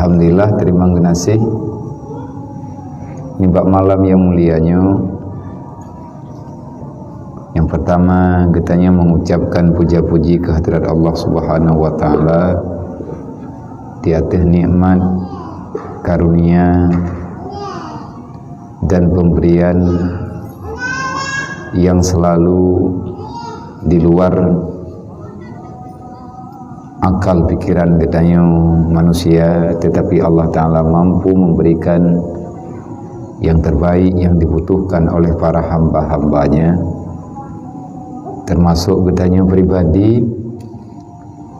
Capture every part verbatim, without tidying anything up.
Alhamdulillah, teurimong geunaséh nibak malam nyang mulia nyoe. Nyang pertama, geutanyoe mengucapkan puja-puji kehadirat Allah Subhanahu wa Ta'ala di ateueh nikmat, karunia, dan pemberian yang selalu di luar akal pikiran geutanyoe manusia, tetapi Allah Ta'ala mampu memberikan yang terbaik yang dibutuhkan oleh para hamba-hamba-Nya, termasuk geutanyoe pribadi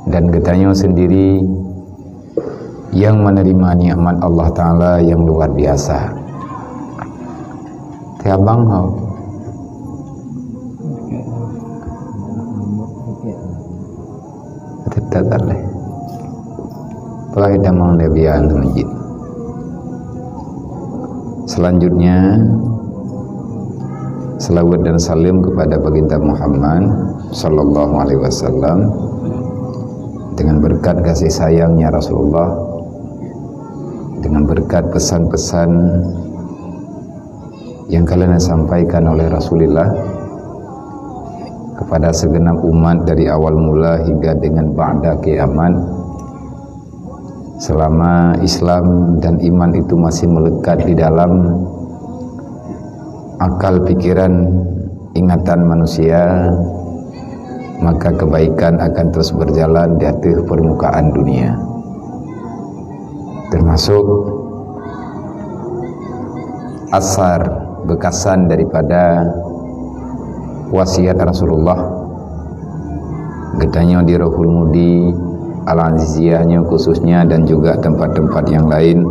dan geutanyoe sendiri yang menerima nikmat Allah Ta'ala yang luar biasa. Tiabang ho. Tetap tak leh. Pelah hitam mang dia biar untuk masjid. Selanjutnya, selawat dan salam kepada Baginda Muhammad sallallahu alaihi wasallam. Dengan berkat kasih sayangnya Rasulullah, dengan berkat pesan-pesan yang kalian sampaikan oleh Rasulullah kepada segenap umat dari awal mula hingga dengan ba'da kiamat, selama Islam dan iman itu masih melekat di dalam akal pikiran, ingatan manusia, maka kebaikan akan terus berjalan di ateueh permukaan dunia. Termasuk asar, bekasan daripada wasiat Rasulullah. Geutanyoe di Rohul Mudi, Al-Aziziyah nyoe khususnya, dan juga tempat-tempat yang lain,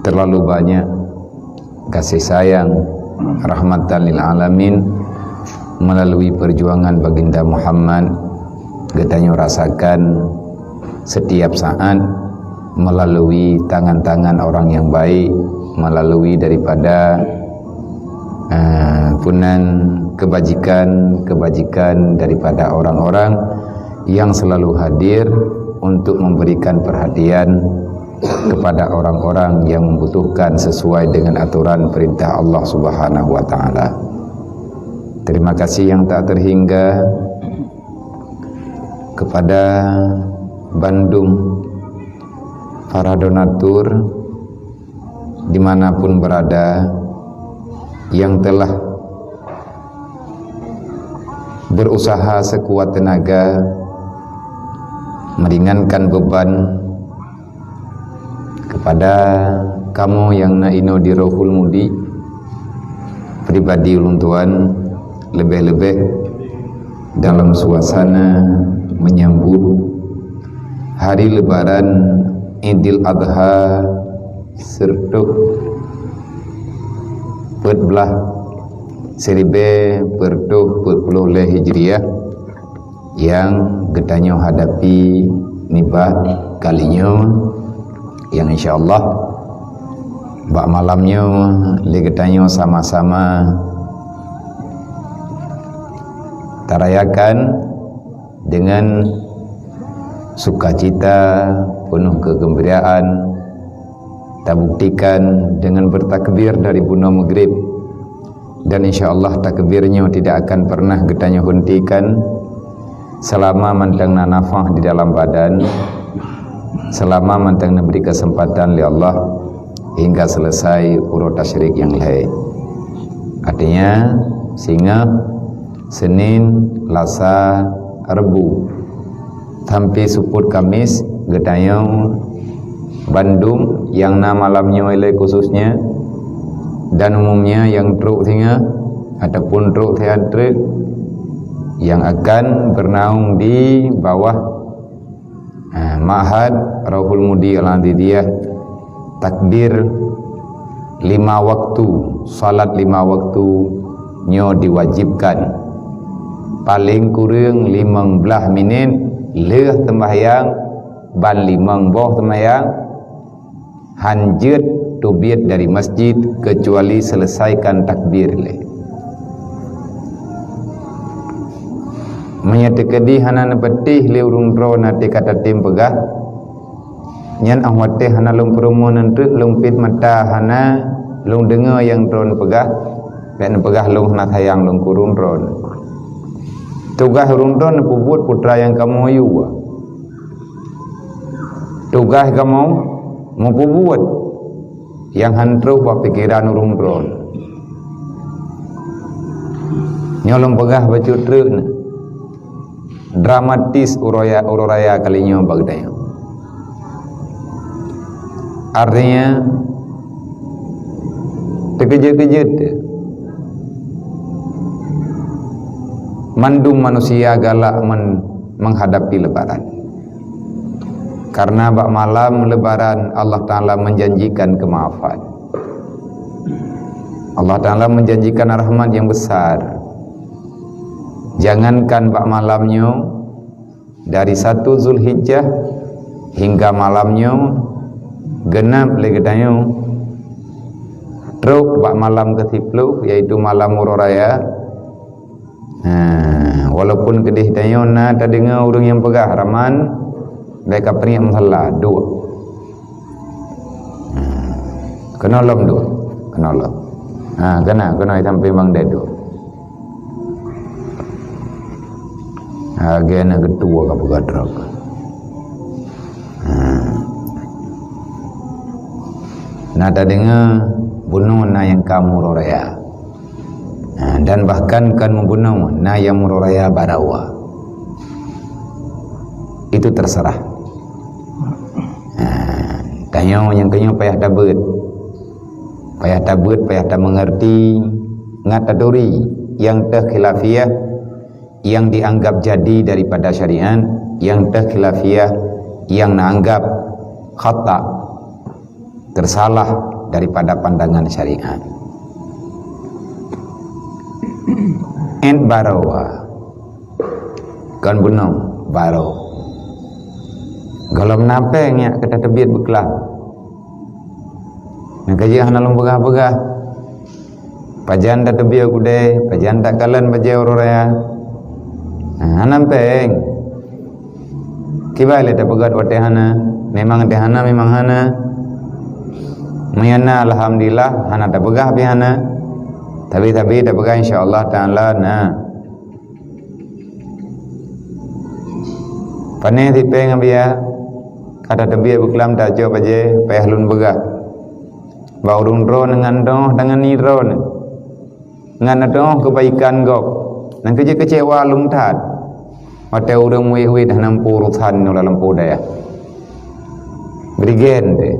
terlalu banyak kasih sayang rahmatan lil alamin melalui perjuangan Baginda Muhammad. Geutanyoe rasakan setiap saat melalui tangan-tangan orang yang baik, melalui daripada, eh, punan kebajikan-kebajikan daripada orang-orang yang selalu hadir untuk memberikan perhatian kepada orang-orang yang membutuhkan sesuai dengan aturan perintah Allah Subhanahu wa Ta'ala. Terima kasih yang tak terhingga kepada bandum para donatur dimanapun berada yang telah berusaha sekuat tenaga meringankan beban kepada kamoe nyang na inoe di Rohul Mudi, pribadi ulôn tuan, leubeh-leubeh dalam suasana menyambut hari Lebaran Idul Adha sireutoh peuet blaih, siribée peuet reutôh peuet ploh lhée Hijriah, nyang geutanyoe hadapi nibak kali nyoe, nyang insya Allah bak malam nyoe lé geutanyoe sama-sama tarayakan dengan sukacita, penuh kegembiraan, tabuktikan dengan bertakbir dari bunoe Maghrib. Dan insya Allah takbir nyoe tidak akan pernah geutanyoe hentikan selama mantong na nafah di dalam badan, selama mantong neubri kesempatan lé Allah hingga selesai uroe tasyrik nyang lhée. Artinya, singoh, Senin, Lasa, Rebu, sampai seupôt Kamis, geutanyoe bandum nyang na malam nyoe ilée khususnya, dan umumnya nyang trok singoh ataupun trok siat treuk nyang akan bernaung di bawah, eh, Ma'had Rohul Mudi Al-Aziziyah, takbir lima waktu, salat lima waktu nyoe diwajibkan. Paleng kureueng limong blaih minét lheueh seumbahyang, ban limong boh seumbahyang, han jeuet teubiet dari masjid keucuali seuleusaikan takbir lé. Meunyoe teukeudi hana neupeuteh lé ureuëng droe na teuka tatem peugah, Nyan óh watée hana lôn peurumoh nyan treuk lôn piet mata hana lôn deungoe nyang droen peugah, bék neupeugah lôn hana sayang lôn keu ureuëng droen. Tugaih ureuëng droen neupeubuet peue nyang kamoe yue. Tugaih kamoe meupeubuet nyang han troh bak pikeran ureuëng droen. Nyoe lôn peugah bacut treuk na. Dramatis uroe raya, uroe raya kali nyoe bak geutanyoe. Artinya, teukeujeuet-keujeuet mandum manusia galak men-, menghadapi Lebaran. Karena bak malam Lebaran Allah Ta'ala menjanjikan kemaafan. Allah Ta'ala menjanjikan rahmat yang besar. Jangankan bak malam nyoe, dari satu Zulhijjah hingga malam nyoe, genap lé geutanyoe. Trok bak malam ke siploh, yaitu malam uroe raya. Ha, walaupun keudeh tanyoe na tadeungoe ureuëng nyang peugah raman, bék ka peuneuk meusalah, duek. Ha, keunoe lom duek, keunoe lom. Ha, keunoe, keunoe sampéng Bang Ded duek. Lagée na geutuwo ka peugah trok. Ha. Na tadeungoe bunoe na nyang ka meuuroe raya. Ha, dan bahkan kon meubunoe na nyang meuuroe raya barawa. Itu terserah. Ha, tanyoe nyang keunyoe payah tabeuet. Payah tabeuet, payah tamengerti, ngat taturi nyang teuh khilafiyah, yang dianggap jadi daripada syariat, yang teuh khilafiyah, yang na anggap khata, tersalah daripada pandangan syariat. Ét baroe, kon bunoe baroe. Gohlom na péng nyak ka tateubiet beuklam. Nyang ka jeuet hana lôn peugah-peugah. Pajan tateubiet kudée, pajan takalon bajée uroe raya. Ha, hana péng. Kiban lé tapeugét watée hana, memang teuh hana, memang hana. Meunyo na, alhamdulillah, hana tapeugah pih hana. Tapi-tapi tapeugah, insya Allah Ta'ala na. Pané sipéng ngon biya, ka tateubiet beuklam tacok bajée, payah lôn peugah. Bak ureuëng droeneuh ngon doh tangan nirôn. Ngon doh keubaikan gob. Nyang keujeuet keucewa lôn that. Watée ureuëng wét-wét hana muphom urosan nyoe lam lampôh dayah. Bri gen deh.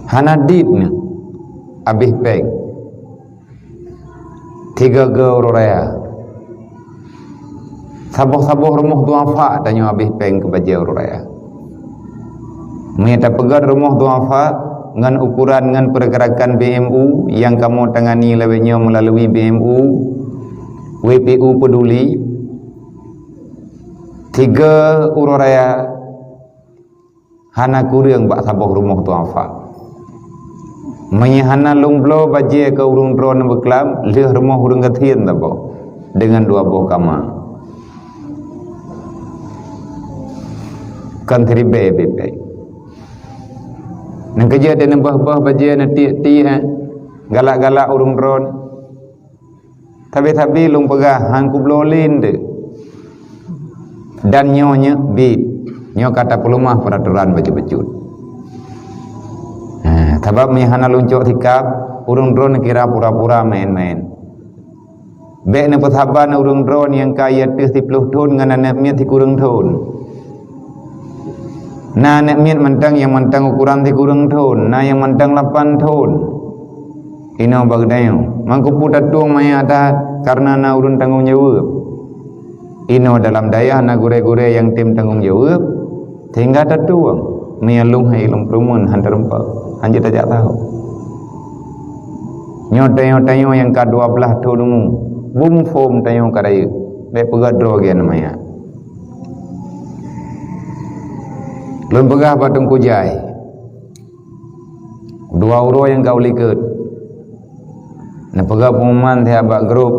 Hana dit nyoe. Abéh péng. Tiga-tiga uroe raya. Saboh-saboh rumoh duafa tanyoe abéh péng keu bajée uroe raya. Meunyo tapeugét rumoh duafa ngon ukuran ngon peurgerakan B M U nyang kamoe tangani lawét nyoe meulalui B M U, W P U Peduli, tiga uroe raya hana kureueng bak saboh rumoh duafa. Meunyo hana lôn bloe bajée keu ureuëng droeneuh beuklam, lheueh rumoh ureuëng gasien saboh deungon dua boh kama. Kon siribée bibée. Nyang keujeuet neuboh-boh bajée neutiek-tiek, galak-galak ureuëng droeneuh. Sabe-sabe lôn peugah, han kubloe lé teuh. Dan nyoe nyeuk bit, nyoe ka tapeuleumah peuratoran bacut-bacut. Ha, sabab meuhana lôn cok sikab, ureuëng droeneuh kira pura-pura maén-maén. Bék neupeusaba na ureuëng droeneuh nyang ka ateueh siploh thon ngon aneuëk miet sikureueng thon. Na aneuëk miet mantong nyang mantong ukuran sikureueng thon, na nyang mantong lapan thon. Inoe bak geutanyoe, mangkeupeue tatueng manyak that kareuna na ureuëng tanggong jaweueb. Inoe dalam dayah na gurée-gurée nyang tem tanggong jaweueb, sehingga tatueng meunyo lôn hai lôn peureumeun han teurumpok, han jeuet tajak saho. Nyoe tanyoe-tanyoe nyang ka dua blaih thon umu, beuphom tanyoe ka rayeuk, bék peugah droe gét manyak. Lôn peugah bak Teungku Jai, dua uroe nyang ka ulikot, neupeugah pengumuman siat bak grup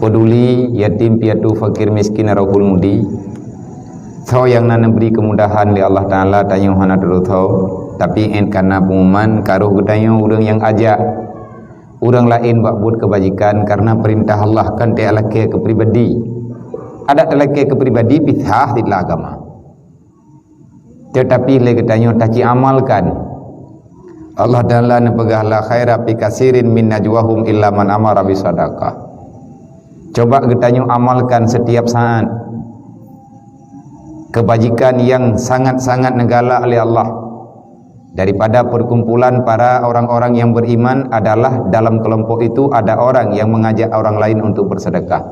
Peduli Yatim Piatu Fakir Miskin Rauhul Mudi. Soe nyang na neubri keumudahan lé Allah Taala, tanyoe hana teututoe, tapi 'et ka na peunguman, ka roh geutanyoe ureuëng nyang ajak ureuëng laén bak buet keubajikan kareuna peurintah Allah, kon teuh lakée keu pribadi. Adak talakée keu pribadi pih sah di dalam agama. Teutapi lé geutanyoe taci amalkan. Allah Taala neupeugah, "La khaira fi katsirin min najwahum illa man amara bisadaqah." Coba geutanyoe amalkan setiap saat keubajikan nyang sangat-sangat neugalak lé Allah. Daripada perkumpulan para orang-orang yang beriman adalah dalam kelompok itu ada orang yang mengajak orang lain untuk bersedekah.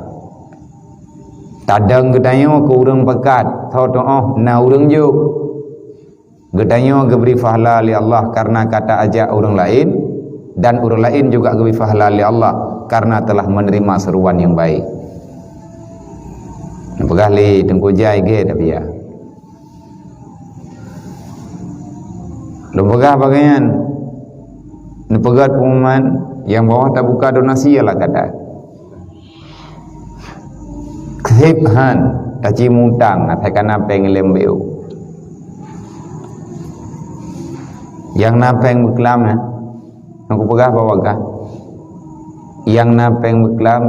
Tadong geutanyoe keu ureuëng peukat, soe tuoh na ureuëng jok. Geutanyoe geubri pahala lé Allah kareuna ka ta ajak ureuëng laén, dan ureuëng laén juga geubri pahala lé Allah kareuna telah menerima seruan yang baik. Neupeugah lé Teungku Jai gét, tapi ya. Lôn peugah bagian neupeugah pengumuman nyang bawah tabuka donasi ialah kata. Seb han taci mutang asai kana péng lem beu. Nyang na péng beuklam, eh, nyang kupeugah bahwa kah, nyang na péng beuklam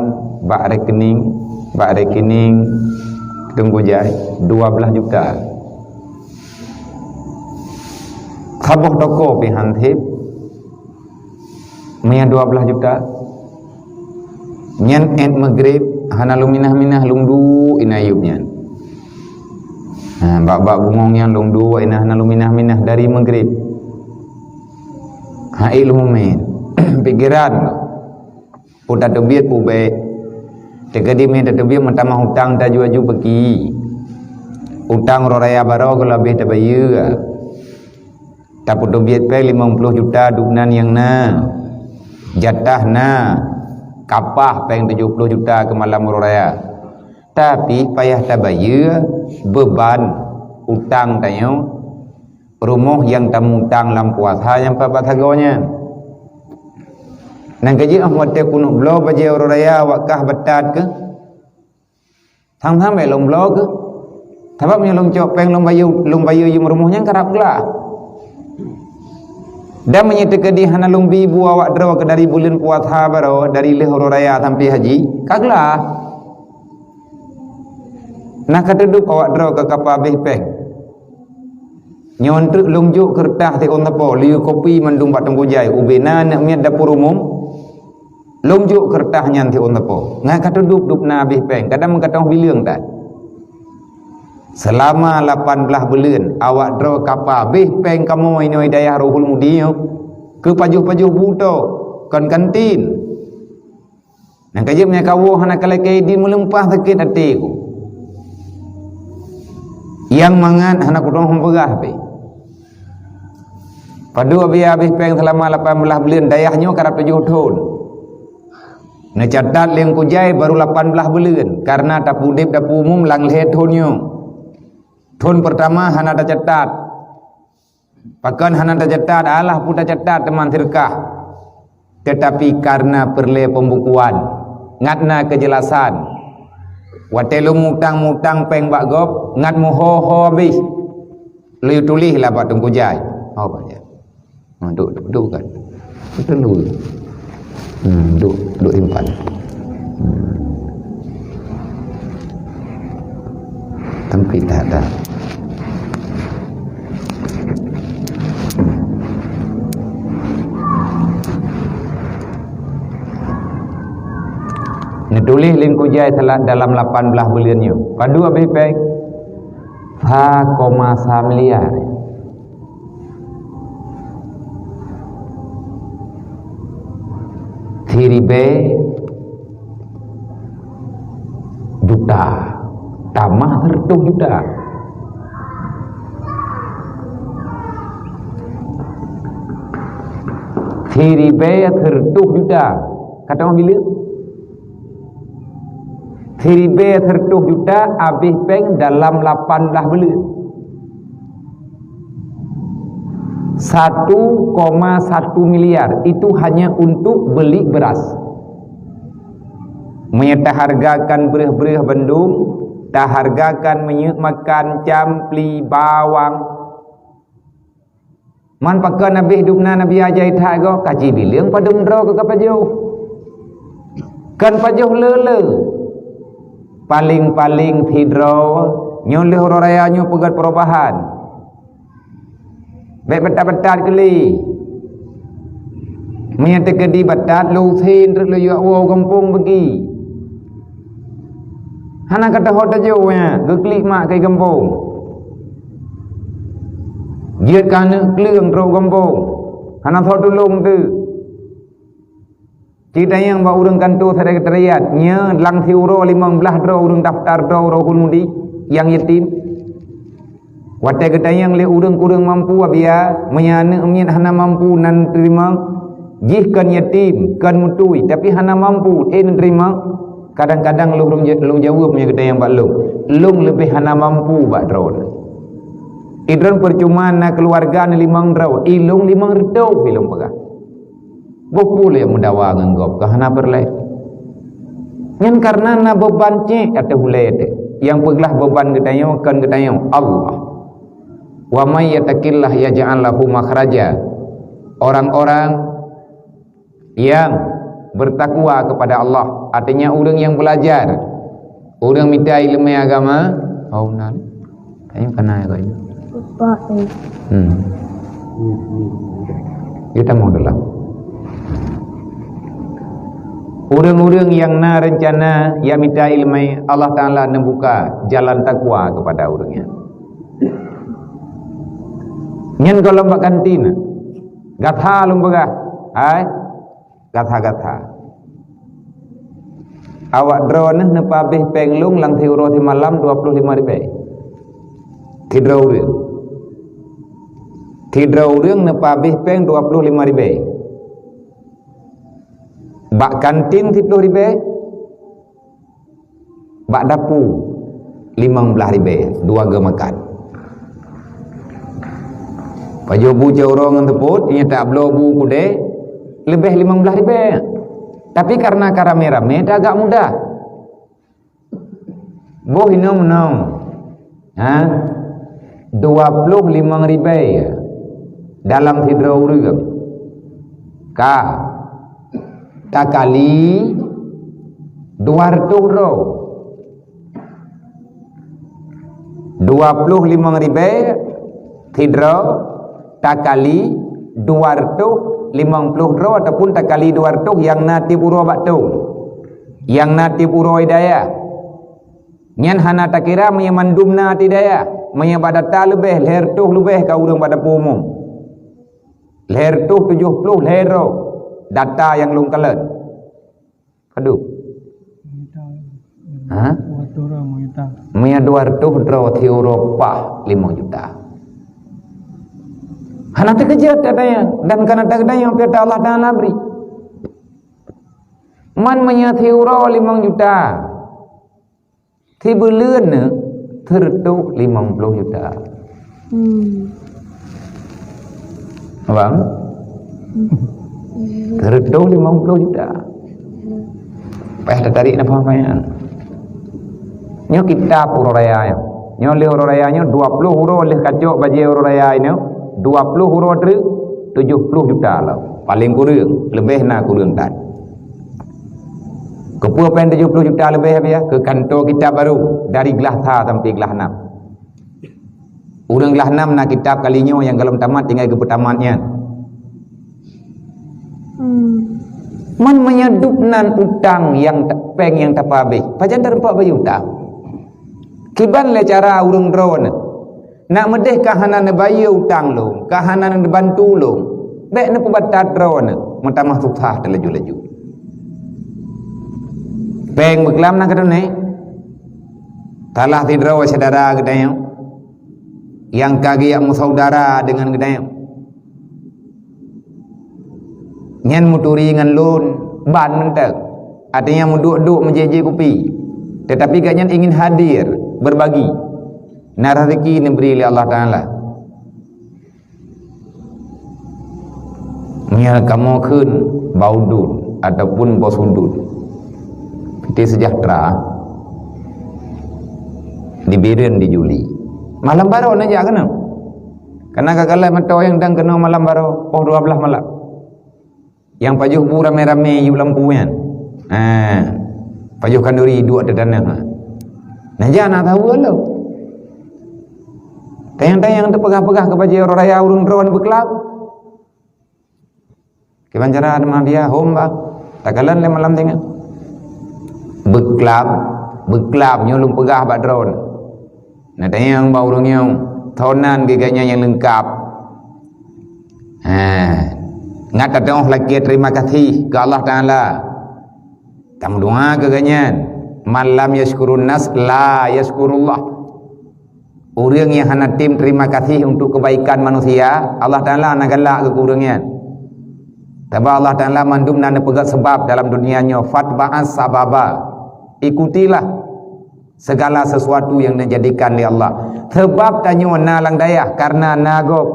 bak rekening, bak rekening Teungku Jai dua belas juta. Saboh toko pih han seb, meuiah dua belas juta. Nyan 'et meugreb hana lôn minah-minah, lôn duek inan yup nyan. Ha, bak-bak bungong nyan lôn duek inan hana lôn minah-minah dari meugreb. Hai lôn meumen. Pikiran. Peue tateubiet peue bék. Teukeudi meuiah tateubiet meutamah utang tajua-ju peuki. Utang uroe raya baroe geulabeh tabayeue. Tapeuteubiet péng limong ploh juta dubnan nyang na. Jatah na. Kapah péng tujoh ploh juta keu malam uroe raya. Tapi payah tabayeue beuban utang tanyoe. Rumoh nyang tamutang lam puasa nyang pat-pat sagoe nyan. Nyan keuh jeuet watée keuneuk bloe bajée uroe raya awak kah beutat keuh. Sang-sang bék lôn bloe keuh. Sabab meunyoe lôn cok péng lôn bayeue, lôn bayeue yum rumoh nyan karab glah. Dan meunyoe teukeudi hana lôn bi bu awak droe keuh dari buleuen puasa baroe, dari lheueh uroe raya sampoe haji, ka glah. Nah ka teuduek awak droe keuh ka habéh péng. Nyoe treuk lôn jok keureutah siôn sapo, lieu kopi mandum bak Teungku Jai, ubé na aneuk miet dapur umum, lôn jok keureutah nyan siôn sapo. Ngat ka teuduek-duek na habéh péng, kadang meukaton bileueng that. Seulama lapan blaih buleuen, awak droe ka habéh péng kamoe inoe dayah Ruhul Mudi nyoe, keu pajoh-pajoh bu to, kon kantin. Nyang ka jeuet meunyoe kawoe hana kalakée idin meuleumpah sakét até ku. Nyang mangat hana kutong hom peugah pih. Padub abéh habéh péng seulama lapan blaih buleuen, dayah nyoe karab tujoh thon. Neucatat lé Teungku Jai baru lapan blaih buleuen, kareuna tapeudeb dapur umum lam lhée thon nyoe. Thon peurtama hana tacatat. Pakon hana tacatat, alah peue tacatat teuma seudeukah. Teutapi kareuna peureulée pembukuan, ngat na keujelasan. Watée lôn mutang-mutang péng bak gob, ngat meuho-ho habéh. Lôn tuléh lah bak Teungku Jai. Ho bak jai. Ha, duk, duk, duk kan. Beutôi lu. Hmm, duk, duk simpan. Hmm. Tapi tak ada. Neutuléh lé Teungku Jai salah dalam lapan blaih buleuen nyoe. Padub habéh péng? Sa koma sa miliar. Siribée juta, tamah seureutôh juta. Siribée seureutôh juta. Ka tamah bileueng? Siribée seureutôh juta habéh péng dalam lapan blaih buleuen. Satu koma satu miliar itu hanya untuk beli beras. Meunyoe tahargakan breueh-breueh bandum, Tahargakan minyeuk makan, campli, bawang. Man pakon habéh dubna Nabi Hajar that gob, ka jibileueng padum droe keu ka pajoh. Kon pajoh le-le. Paleng-paleng sidroe, nyoe lheueh uroe raya nyoe peugöt perubahan. Bèk batat-batat keu lé. Meunyoe teukeudi batat, lôn use treuk lôn yue woe gampông bagi. Hana kateuhôt tajôh nyan, geuklik mak keu gampông. Jeuet keu aneuk kleueng trok gampông. Hana soe tulông teuk. Ci tanyong bak ureuëng kantô sekretariat, nyoe lam siuroe limong blaih droe ureuëng daftar droe Rohul Mudi nyang yatim. Watée geutanyong lé ureuëng kureueng mampu, "Abia, meunyoe aneuk miet hana mampu nan teurimong, jih kon yatim, kon meutui, tapi hana mampu, eh, neuteurimong?" Kadang-kadang lôn, lôn jaweueb meunyoe geutanyong bak lôn, "Lôn leubeh hana mampu bak droeneuh. Idroen peucuma na keuluwarga neulimong droe, ilôn limong reutôh," ilôn peugah. Boh peue lé meudawa ngon gob ka hana peureulée. Nyan kareuna na beuban cék ateueh ulée teuh. Nyang peuglah beuban geutanyoe kon geutanyoe, Allah. "Wa may yattaqillah yaj'al lahu makhraja." Orang-orang yang bertakwa kepada Allah, artinya ureuëng yang belajar, ureuëng mita ileumé agama, oh, nan. Tanyong kana ya, Kak, ini. Lupa, eh. Hmm. Kita mau dalam. Ureuëng-ureuëng nyang na reuncana nyang mita ileumé, Allah Taala neubuka jalan takwa kepada ureuëng nyan. Nyan gohlom bak kantin. Gata lôn peugah, hai, gata-gata. Awak droeneuh neupabéh péng lôn lam siuroe simalam dua puluh lima ribée. Sidroe ureuëng. Sidroe ureuëng neupabéh péng dua puluh lima ribée. Bak kantin siploh ribée. Bak dapu limong blaih ribée, dua geumakan. Pajoh bu cot uroe ngon seupôt, nyang tabloe bu keudée, leubeh limong blaih ribée. Tapi kareuna ka ramé-ramé, ta agak mudah. Boh inong-inong, ha? Dua ploh limong ribée dalam sidroe ureuëng. Ka takali dua reutôh droe. Dua ploh limong ribée sidroe takali dua reutôh limong ploh droe ataupun takali dua reutôh nyang na tieb uroe bak thôn. Nyang na tieb uroe di dayah. Nyan hana takira meunyoe mandum na di dayah. Meunyoe bak data leubeh, lhée reutôh leubeh ka ureuëng bak dapu umum. Lhée reutôh tujoh ploh lhée droe data nyang lôn kalon. Padub? Ha? Meunyoe dua reutôh droe siuroe paih limong juta. Hana teukeujot ata nyan, dan ka na teukeudanyong pieta Allah Taala bri. Man meunyoe siuroe limong juta, sibuleuen nyoe sireutôh limong ploh juta. Hmm. Abang? Sireutôh limong ploh juta. Payah tatarik nafah banyak. Nyoe kitab uroe raya nyoe. Nyoe lheueh uroe raya nyoe, dua ploh uroe lheueh kacok bajée uroe raya nyoe, dua ploh uroe treuk, tujoh ploh juta lah. Paleng kureueng, leubeh na kureueng that. Keupeue péng tujoh ploh juta leubeh, Abia? Keu kantô kitab barô, dari glah sa sampoe glah nam. Ureuëng glah nam na kitab kali nyoe nyang gohlom tamat tinggai geupeutamat nyan. Hmm. Man meunyoe dub nan utang nyang ta-, péng nyang tapabéh, pajan tareumpok bayeue utang? Kiban lé cara ureuëng droeneuh? Nak meudeh ka hana neubayeue utang lôn, ka hana neubantu lôn, bék neupeubatat droeneuh meutamah susah teulaju-laju. Péng beuklam na keuneuk. Salah sidroe syedara geutanyoe nyang ka geujak meusaudara deungon geutanyoe. Nyan meuturi ngon lôn ban mantong. Artinya meuduek-duek meujék-jék kupi. Tetapi gobnyan ingin hadir, berbagi. Na rezeki neubri lé Allah Taala. Meunyoe kamoe kheun Baudun ataupun Bos Udun, P T Sejahtera, Bireuen di Juli. Malam baroe na jak keunoe. Kana ka galak meuto nyang dang keunoe malam baroe, poh dua belas malam. Nyang pajoh bu ramé-ramé yue lampu nyan. Ha. Pajoh khanduri duek di tanoh. Na jak na tahu lo. Tayang-tayang teupeugah-peugah keu bajée uroe raya ureuëng droe beuklab. Kiban cara teuma biya hom bah. Takalon lé malam teungoh. Beuklab, beuklab nyoe lôn peugah bak droe. Na tanyong bak ureuëng nyoe, tonan geuh gobnyan nyang leungkab. Ha. Ngat tatoh lakée terima kasih keu Allah Taala. Tameudoa keu gobnyan. Man lam yaskurun nas la yaskurullah. Ureuëng nyang hana tem terima kasih untuk kebaikan manusia, Allah Taala na galak keu ureuëng nyan. Sabab Allah Taala mandum na neupeugah sebab dalam dunia nyoe, fatba'as sababa. Ikutilah segala sesuatu yang dijadikan oleh Allah. Sebab tanyoe na lam dayah karena na gob.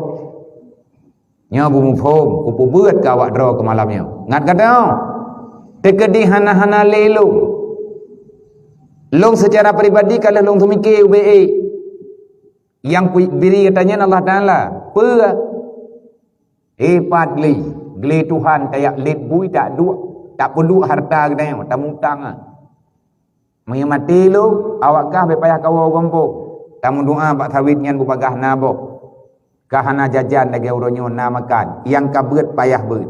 Nyoe beumuphom, kupeubeuet keu awak droe keu malam nyoe. Ngat gata, teukeudi hana-hana lé lôn. Lôn seucara pribadi ka lheueh lôn seumiké ubé ék. Nyang kuibri gata nyan Allah Taala. Peue? Hebat lé, glé Tuhan tajak lét bui tak duek, tak peuduek harta geutanyoe, tamutang ah. Meunyoe maté lôn, awak kah bèk payah kawoe u gampông. Tameudoa bak sawét nyan beubagaih na boh. Ka hana jajan lagèe uroe nyoe na makan, nyang ka beuet payah beuet.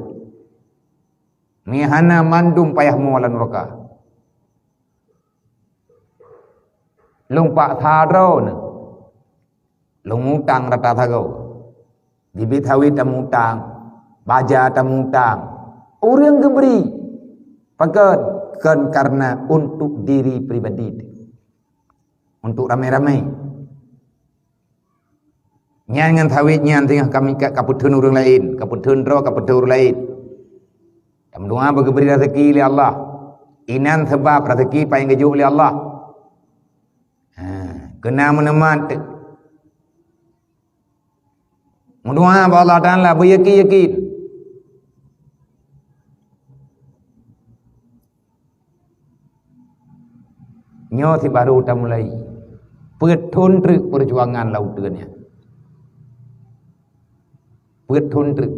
Meunyoe hana mandum payah mo lam nuraka. Lôn paksa droeneuh. Lôn mutang rata sagoe. Bibit sawét tamutang, baja tamutang. Ureuëng geubri. Pakon? Kon karena untuk diri pribadi. Untuk ramé-ramé. Nyan ngon sawét nyan singoh kami ka, kapeutheun ureuëng laén, kapeutheun droe, kapeutheun ureuëng laén. Tameudoa beugeubri raseuki lé Allah. Inan sabab raseuki paih geujok lé Allah. Ha, keuna meuneumat. Meudoa bak Allah Taala beuyakin-yakin. Nyoe sibaru tamulai. Peuet thon treuk peujuangan lam uteuen nyan. Peuet thon treuk.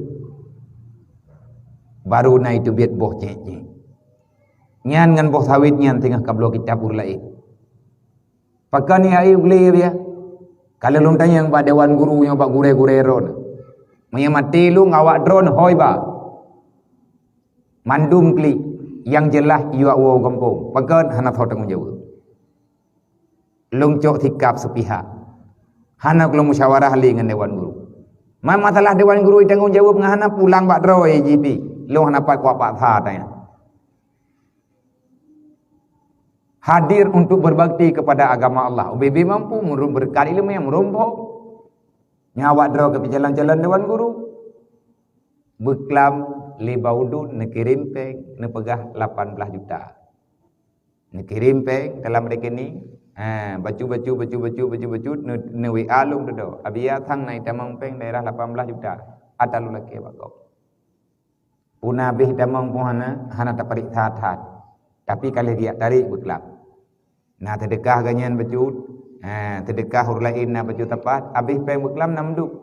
Baru na iteubiet boh cék-cék. Nyan ngon boh sawét nyan teungoh kabloe kitab ureuëng laén. Pakon ya ayu glé ya? Kalau lôn tanyong bak dewan guru nyoe bak gurée-gurée ron. Meunyoe maté lôn awak droen hôi ba. Mandum klik nyang jeulaih iyuak woe gampông. Pakon hana soe tanggong jaweueb. Lôn cok sikap seupihak. Hana kulôn musyawarah lé ngon dewan guru. Man masalah dewan guru tanggong jaweueb ngon hana pulang bak droe jih pih. Lôn hana pat kuat paksa tanya. Hadir untuk berbakti kepada agama Allah. Ubé-bé mampu meureumpok beureukat ileumèe, meureumpok. Nyan awak droe keuh pih calon-calon dewan guru. Beuklam lé Baudun neukirém péng, neupeugah lapan blaih juta. Neukirém péng dalam rekening, ha, bacut-bacut, bacut-bacut, bacut-bacut, neu-, neu-W A lôn dudoe. Abi ya sang na itamong péng daerah lapan blaih juta. Ata lôn lakée bak gob. Peue na abéh tamong peue hana, hana tapareksa that. Tapi ka lheueh geujak tarek beuklam. Na seudeukah gobnyan bacut, ha, seudeukah ureuëng laén na bacut tapat, abéh péng beuklam na meuduek.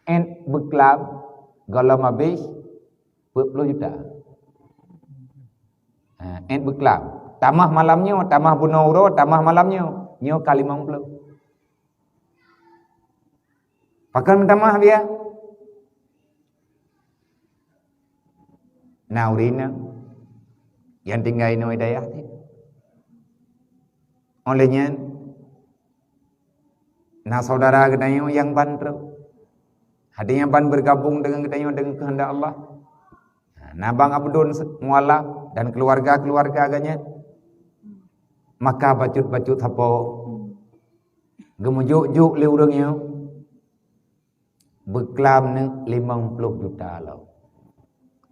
Ét beuklam gohlom abéh peuet ploh juta. Ha, ét beuklam. Tamah malam nyoe, tamah bunoe uroe, tamah malam nyoe. Nyoe ka limong ploh. Pakon meutamah biya? Na ureuëng inong nyang tinggai inoe dayah teuh. Óh lheueh nyan, na syedara geutanyoe nyang ban trok. Hati nyan ban beugabong deungon geutanyoe deungon keuheundak Allah. Na Bang Abdon se-, Mualaf dan keuluwarga-keuluwarga geuh nyan. Maka bacut-bacut sapo geumeujok-jok lé ureuëng nyoe. Beuklam neuk limong ploh juta lom.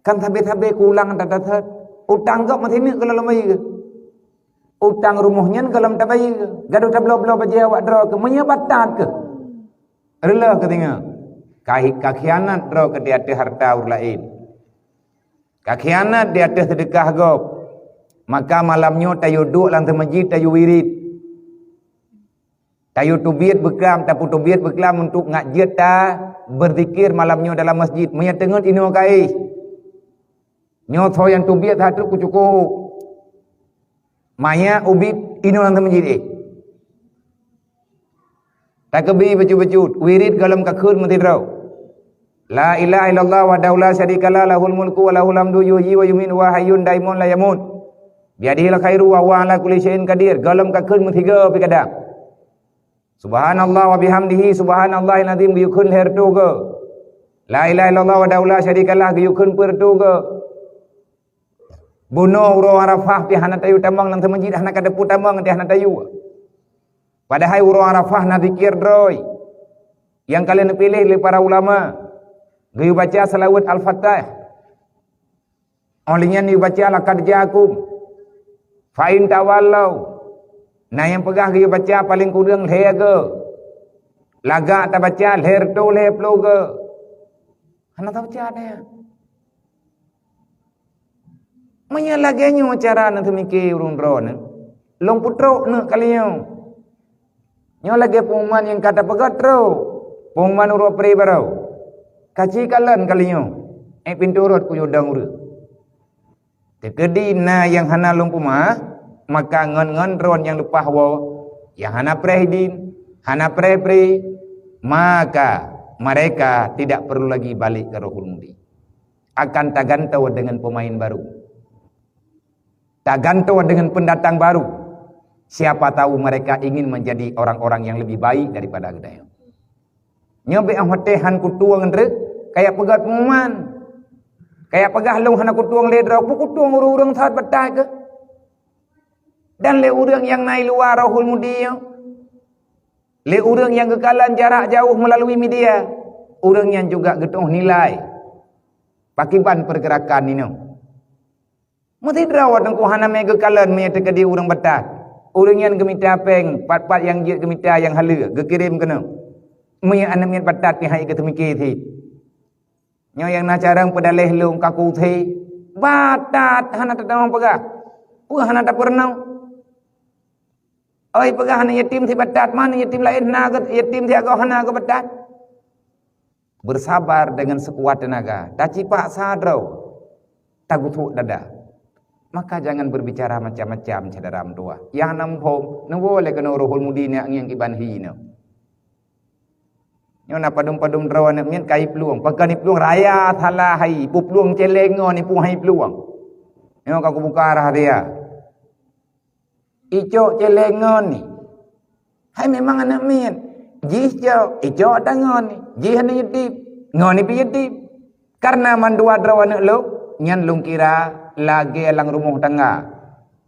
Kan sabe-sabe kulang that-that. Utang gob masih neuk keu lom bayeue. Utang rumoh nyan gohlom tabayeue. Gadôh tabloe-bloe bajée awak droe keuh, meunyoe batat keuh. Reuloh keuh singoh. Ka hi-, ka khianat droe keuh di ateueh hareuta ureuëng laén. Ka khianat di ateueh seudeukah gob. Maka malam nyoe tayue duek lam teumeujid tayue wirit. Tayue teubiet beuklam, tapeuteubiet beuklam untuk ngat jeuet ta beuzikir malam nyoe dalam masjid. Meunyoe teungeut inoe ka éh. Nyoe soe nyang teubiet that kucukôh. Manyak ubit inoe lam masjid éh. Takeubi bacut-bacut, wirid gohlom kakheun meusidroe. La ilaha illallah wahdahu la syarikalah, lahul mulku wa lahul hamdu, yuhyi wa yumiitu wa hayyun daimun la yamut. Biyadihil khairu wa huwa ala kulli syai'in qadir. Gohlom kakheun meusigoe pih kadang. Subhanallah wa bihamdihi, subhanallahil azim, geuyue kheun lhèe reutôh goe. La ilaha illallah wahdahu la syarikalah, geuyue kheun peuet reutôh goe. Bunoe uroe Arafah pih hana tayue tamong lam masjid, hana ka teupeu tamong, hana tayue. Padahai uroe Arafah na zikir droe nyang ka lheueh neupiléh lé para ulama. Geuyue baca seulaweuet Al-Fatihah. Óh lheueh nyan geuyue baca laqad ja'akum. Fa in tawallau. Na nyang peugah geuyue baca paleng kureueng lhèe goe. Lagak tabaca lhèe reutôh lhèe ploh goe. Hana tabaca nyan. Meunyoe lagèe nyoe cara neuteumiké ureueng droeneuh, lôn peutrok neuk kali nyoe. Nyoe lagèe pengumuman nyang ka tapeugöt trok, pengumuman uroe pré barô. Kaci kalon kali nyoe, ék pintoe rot kuyue dong ureueng. Teukeudi na nyang hana lôn peumeu'ah, maka ngon-ngon droe nyang leupah woe, nyang hana preh idin, hana preh pré, maka mereka tidak perlu lagi balik ke Rohul Mudi. Akan tagantoe deungon peumaén barô. Tagantoe deungon peundatang barô. Siapa tahu mereka ingin menjadi orang-orang yang lebih baik daripada geutanyoe. Nyoe bèk óh watèe han kutueng treuk, kajak peugöt pengumuman. Kajak peugah lôn hana kutueng lé droe, peue kutueng ureueng-ureueng sabat beutai keuh. Dan lé ureueng nyang na i luwa Rohul Mudi nyoe, lé ureueng nyang geukalon jarak jauh meulalu media, ureueng nyan juga geutu'oh nilai pakriban peurgeurakan inoe. Meusidroe teungku hana mé geukalon meunyoe teukeudi ureueng batat. Ureueng nyan geumita péng, pat-pat nyang jeuet geumita nyang haleue, geukirém keunoe. Meunyoe aneuk miet batat pih han geuteumiké cit. Nyoe nyang na carông peudaléh lôn kaku thé. Batat hana tatamong peugah. Peue hana tapeurunoe? Oi peugah aneuk yatim si batat, man yatim laén hana geu-, yatim si agoe hana geubatat. Bersabar dengan sekuat tenaga, tacipaksa droe, tagusok dada. Maka jangan berbicara macam-macam, syedara meutuwah. Nyang na muphom, neuwoe lé keunoe Rohul Mudi nyak ngieng kiban hi nyoe. Nyoe na padum-padum droe aneuk miet ka iplueng, pakon iplueng raya salah hai, iplueng céléng ngon ipu hai plueng. Nyoe ka kubuka rahsia. Icok céléng ngon ni. Hai memang aneuk miet. Jih cok, icok ata ngon ni. Jih aneuk yatim. Ngon ni pih yatim. Karena mandua droe aneuk lôn, nyan lôn kira lagèe lam rumoh tangga.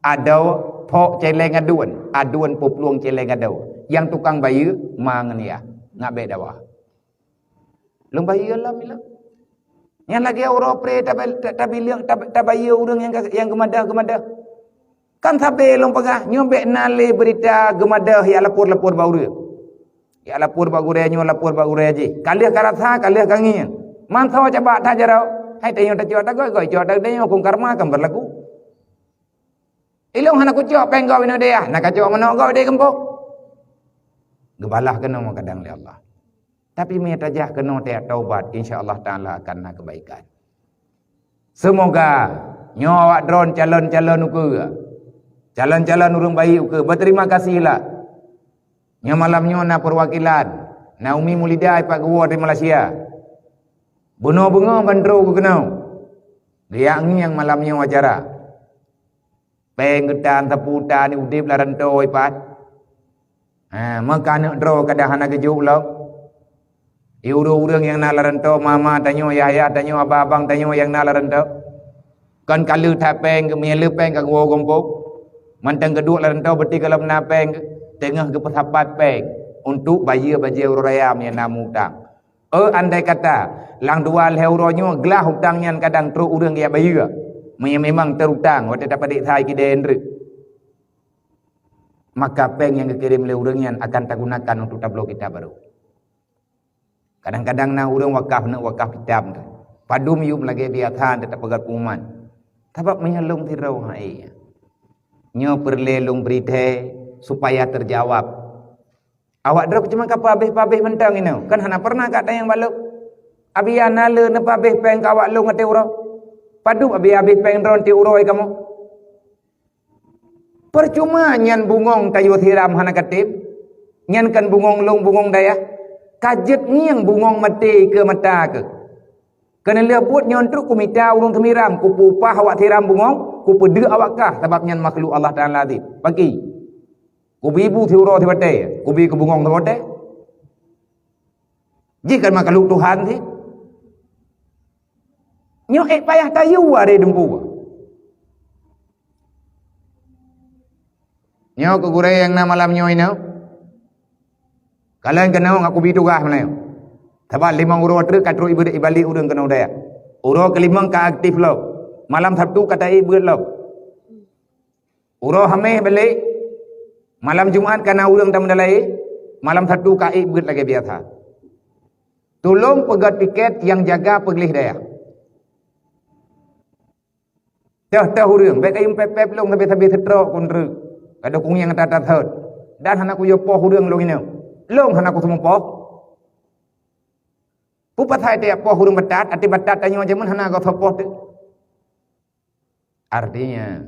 Adoe phok céléng aduen, aduen peuplueng céléng adoe. Nyang tukang bayeue ma ngon yah, ngat bèk dawa. Lôn bayeue lom ilôn. Nyan lagèe uroe pré taba-, ta-, tabileung, tab-, tabayeue ureueng nyang ka, nyang geumadah-geumadah. Kan sabe lôn peugah, nyoe bèk na lé beurita geumadah jak lapor-lapor bak ureueng. Jak lapor bak gurèe nyoe, lapor bak gurèe jih. Ka lheueh ka rasa, ka lheueh ka ngieng. Mansoe cabak that jaroe. Hai tanyoe tacok tagoe-goe, cok tanyoe huköm karma kan berlaku. Ilôn hana kucok péng gob inoe deh, na kacok manok gob deh geumpok. Geubalah keunoe meukadang lé Allah. Tapi meunyoe tajak keunoe tajak taubat, insya Allah Taala akan na keubaikan. Seumoga nyoe awak droen calon-calon ukeue, calon-calon ureueng baik ukeue, beuterima kasih lah. Nyoe malam nyoe na peuwakilan, na Umi Mulidah ipat geuwoe dari Malaysia. Bunoe beungoh ban droe keunoe. Geujak ngieng malam nyoe acara. Péng geutan, sapu tan, udép lam rantô ipat. Ha, meukaneuk droe kadang hana geujok lom. Di ureueng-ureueng nyang na lam rantô, mama tanyoe, yah-yah tanyoe, abang-abang tanyoe nyang na lam rantô. Kon ka lheueh that péng, meunyoe lheueh péng ka geuwoe gampông. Mantong geuduek lam rantô, beuti gohlom na péng, teungoh geupeusapat péng untuk bayeue bajée uroe raya meunyoe na meu-utang. Eh, andai kata, lam dua lhée uroe nyoe glah utang nyan kadang trok ureuëng geujak bayeue. Meunyoe memang teurutang, watée tapadek sa i keudée nreuek, maka péng nyang geukirém lé ureuëng nyan akan tagunakan untuk tabloe kitab barô. Kadang-kadang na ureuëng wakaf, neuk wakaf kitab tu. Padum yuem lagée biasa teutab peugah pengumuman. Sabab meunyoe lôn sidroe hai, nyoe peureulée lôn bri thée supaya teujawab. Awak droe cuma ka peuhabéh-peuhabéh mantong inoe. Kan hana pernah ka tanyong bak lôn. Abi na le neupeuhabéh péng keu awak lôn ateueh uroe. Padub abi habéh péng droe ateueh uroe kamoe. Percuma nyan bungöng tayue siram hana katem. Nyan kan bungöng lôn, bungöng dayah. Ka jeuet ngieng bungöng maté keu mata keuh. Keuneulheueh buet nyoe trok kumita ureuëng seumiram, kupeuupah awak siram bungöng, kupeudeuk awak kah, sabab nyan makhluk Allah Taala cit. Paki. Kubi bu siuroe sibatée, kubi keu bungöng sibatée. Jih kan makhluk Tuhan cit. Nyoe ék payah tayue aré dumpeue. Nyoe keu gurée nyang na malam nyoe inoe. Kalon keunoe ngon kubi tugaih meunyoe. Sabab limong uroe treuk ka trok ibe-, ibalik ureuëng keunoe dayah. Uroe keulimong ka aktif lom. Malam Sabtu ka taék beuet lom. Uroe Hameh balek. Malam Jumat ka na ureuëng tameudalai. Malam Sabtu ka ék beuet lagée biasa. Tulông peugöt tiket nyang jaga peugleh dayah. Teuh-teuh ureuëng, bék kayum pép-pép lông sabe-sabe seutrok kon treuk. Ka dukung nyang that-that thot. Dan hana kuyoe poh ureuëng lông inong. Lông hana kuseumeupoh. Peue pasai tiep poh ureuëng batat, até batat tanyoe jameun hana gosoe poh teuh. Artinya,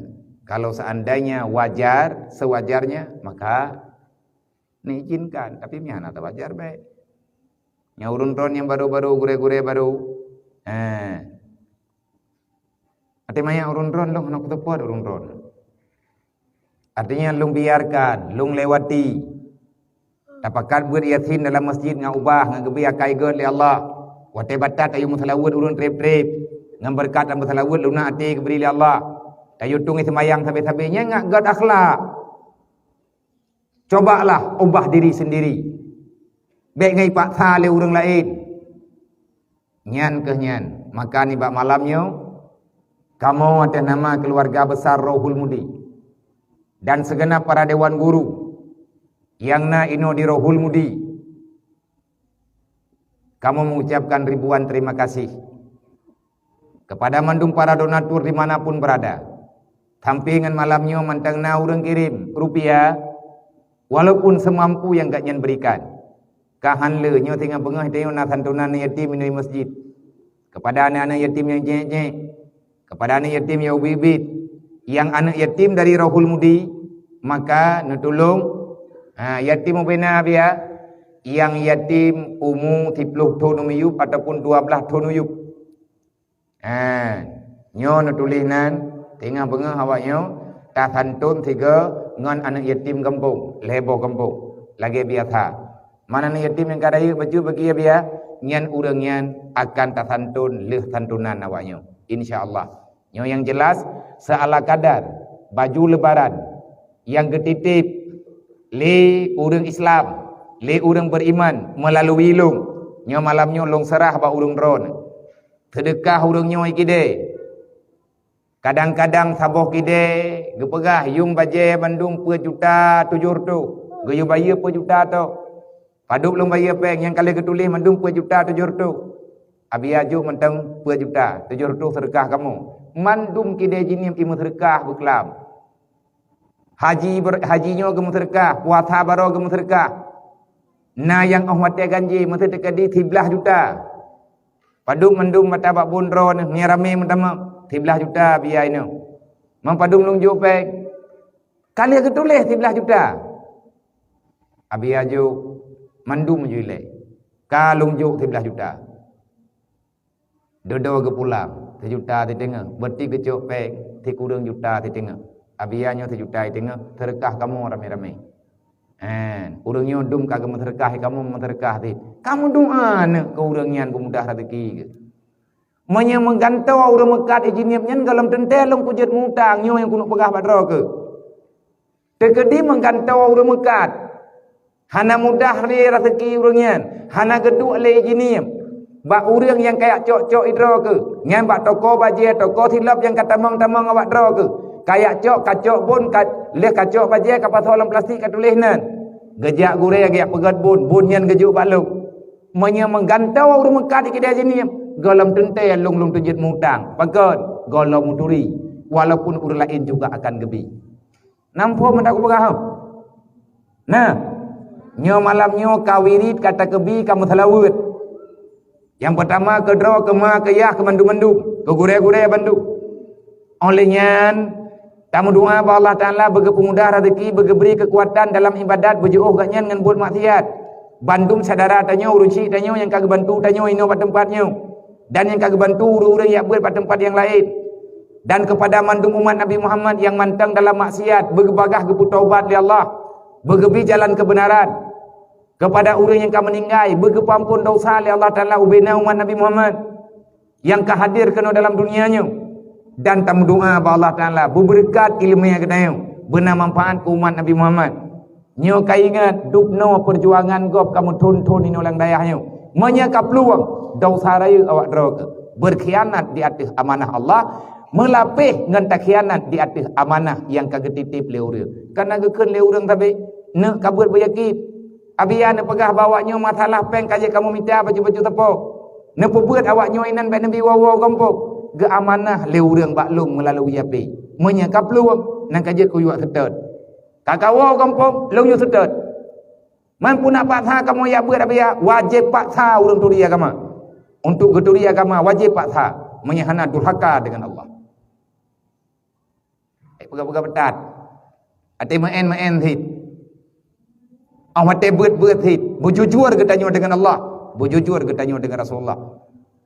kalau seandainya wajar, sewajarnya, maka niizinkan. Tapi mi hana tawajar bék. Nyang ureuëng tron nyang baru-baru, gurée-gurée baru. Eh. Até maya ureuëng tron lông hana kuteupot ureuëng tron. Artinya lông biarkan, lông lewati. Tapakat beuet Yasin dalam masjid ngon ubah, ngon geubri akai gét lé Allah. Watée batat tayue meuseulaweuet ureuëng treb-treb. Ngon beureukat dan meuseulaweuet lunak até geubri lé Allah. Tayue tueng seumayang sabe-sabe nyan ngat gét akhlak. Cobalah ubah diri sendiri. Bék ngai paksa lé ureuëng laén. Nyan keuh nyan, maka nibak malam nyoe, kamoe atas nama keuluwarga besar Rohul Mudi dan seugenap para dewan guru nyang na inoe di Rohul Mudi, kamoe mengucapkan ribuan terima kasih kepada mandum para donatur di mana pun berada. Sampai ngon malam nyoe mantong na ureuëng kirém rupiah, walaupun seumampu nyang gobnyan berikan. Ka han le nyoe singoh beungoh tanyoe na santunan yatim inoe masjid. Kepada aneuk-aneuk yatim nyang jeuet-jeuet, kepada aneuk yatim nyang ubit-ubit, nyang aneuk yatim dari Rohul Mudi, maka neutulông, ha, yatim ubena biya, nyang yatim umu siploh thon u miyueb ataupun dua blaih thon u miyueb. Ha, nyoe neutuléh nan, singoh beungoh awak nyoe tasanton sigoe ngon aneuk yatim gampông, lhée boh gampông, lagée biasa. Man aneuk yatim nyang ka rayeuk bacut bagi biya, nyan ureuëng nyan akan tasanton lheueh santunan awak nyoe, insya Allah. Nyoe nyang jeulaih, seala kadar, baju lebaran nyang geutitip lé ureuëng Islam, lé ureuëng beriman meulalu lông, nyoe malam nyoe lông seurah bak ureuëng droeneuh. Seudeukah ureuëng nyoe kidée. Kadang-kadang saboh kidée geupeugah yum bajée bandum peuet juta tujoh reutôh, geuyue bayeue peuet juta toh. Padub lôn bayeue péng nyang ka lheueh geutuléh mandum peuet juta tujoh reutôh. Abi aju mantong peuet juta tujoh reutôh seudeukah kamoe. Mandum kidée jihnyan imeuseudeukah beuklam. Haji ber-, haji nyoe geumeuseudeukah, puasa baroe geumeuseudeukah. Na nyang óh watée ganjé meuteuteukeudi siblaih juta. Padub mandum mata bak bun droeneuh ngieng ramé meutamong, siblaih juta biaya inoe. Mang padub lông jok péng. Ka lheueh geutuléh siblaih juta. Abi aju mandum ju ilée. Ka lông jok siblaih juta. Dudoe geupulang, sijuta siteungoh, beurati geucok péng sikureueng juta siteungoh. Abi nyoe sijuta siteungoh, seudeukah kamoe ramé-ramé. Hen, ureuëng nyoe dum ka geumeuseudeukah, kamoe meuseudeukah cit. Kamoe doa aneuk keu ureuëng nyan beumudah raseuki geuh. Meunyoe meugantoe ureuëng meukat ijinieb nyan gohlom teuntée lông kujeuet mutang nyoe nyang keuneuk peugah bak droe keuh. Teukeudi meugantoe ureuëng meukat, hana mudah lé raseuki ureuëng nyan, hana geuduek lé ijinieb. Bak ureuëng nyang kayak cok-cok idroe keuh, nyan bak toko bajée, toko silop nyang ka tamong-tamong awak droe keuh. Kayak cok, kacok bun, ka, lheueh kacok bajée kapasoe lam plastik katuléh nan. Geujak gurée geujak peugét bun, bun nyan geujok bak lông. Meunyoe meugantoe ureuëng meukat di kidée jinieb, gohlom teuntée lông-lông teujeuet mutang. Pakon? Gohlom muturi, walaupun ureuëng laén juga akan geubi. Namphom meunan kupeugah hom? Nah, Nyoe malam nyoe ka wirid, ka takeubi, ka meuseulaweuet. Nyang peutama keudroe, keuma, keuyah, keumandum-mandum, keugurée-gurée bandum. Óh lheueh nyan, tameudoá bak Allah Taala beugeupeumudah rezeki, beugeubri keukuatan dalam iébadat, beujiôh gobnyan ngon buet maksiat. Bandum syedara tanyoe, ureuëng syiek tanyoe nyang ka geubantu tanyoe inoe bak teumpat nyoe, dan nyang ka geubantu ureuëng-ureuëng jak beuet bak teumpat nyang laén. Dan keupada mandum umat Nabi Muhammad nyang mantong dalam maksiat, beugeubagaih geupeutobat lé Allah, beugeubri jalan keubeunaran. Keupada ureuëng nyang ka meuninggai, beugeupeuamphon desya lé Allah Taala ubena umat Nabi Muhammad nyang ka hadir keunoe dalam dunia nyoe. Dan tameudoá bak Allah Taala beubeureukat iéleumé geutanyoe, beuna manfaat keu umat Nabi Muhammad. Nyoe ka ingat, dubnoe peujuangan gob ka meuthon-thon inoe lam dayah nyoe. Meunyoe ka plueng, desya rayeuk awak droe keuh, beurkhianat di ateueh amanah Allah, meulapéh ngon takhianat di ateueh amanah nyang ka geutitép lé ureuëng. Kana geukheun lé ureuëng sabe, neuk ka beuet beuyakét. Abi neupeugah bak awak nyoe masalah péng ka jeuet kamoe mita bacut-bacut sapo. Neupeubeuet awak nyoe inan bék neubi woe-woe gampông. Geuamanah lé ureuëng bak lôn meulalu Yape. Meunyoe ka plueng, nyan ka jeuet kuyuek seutôt. Ka kawoe gampông, lôn yue seutôt. Man puna paksa kamoe jak beuet, abi, wajéb paksa ureuëng turi agama. Untuk geuturi agama, wajéb paksa. Meunyoe hana durhaka deungon Allah. Eh, peugah-peugah beutat. Até meu'en-meu'en cit. Óh watée beuet-beuet cit. Beujujur geutanyoe deungon Allah. Beujujur geutanyoe deungon Rasulullah.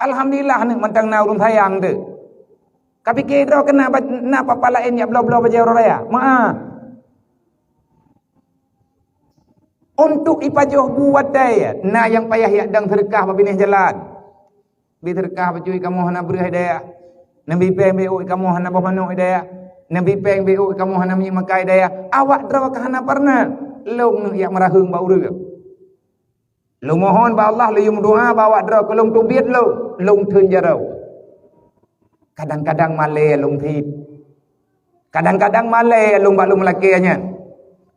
Alhamdulillah, aneuk mantong na ureuëng sayang teuh. Ka pike droe keunan ba-, na papa laén jak bloe-bloe bajée uroe raya. Meu'ah. Untuk ipajoh bu watée, na nyang payah jak dong seudeukah bak binéh jalan. Bi seudeukah bacut kamoe hana breueh di dayah. Neubi péng beu kamoe hana boh manok di dayah. Neubi péng beu kamoe hana minyeuk makai di dayah. Awak droe ka hana peureunah. Lôn neuk jak meuraheueng bak ureuëng. Lôn mohon bak Allah, lôn yue meudoá bak awak droe keu lôn teubiet lôn, lôn theun jaroe. Kadang-kadang malée lôn cit. Kadang-kadang malée lôn bak lôn meulakée nyan.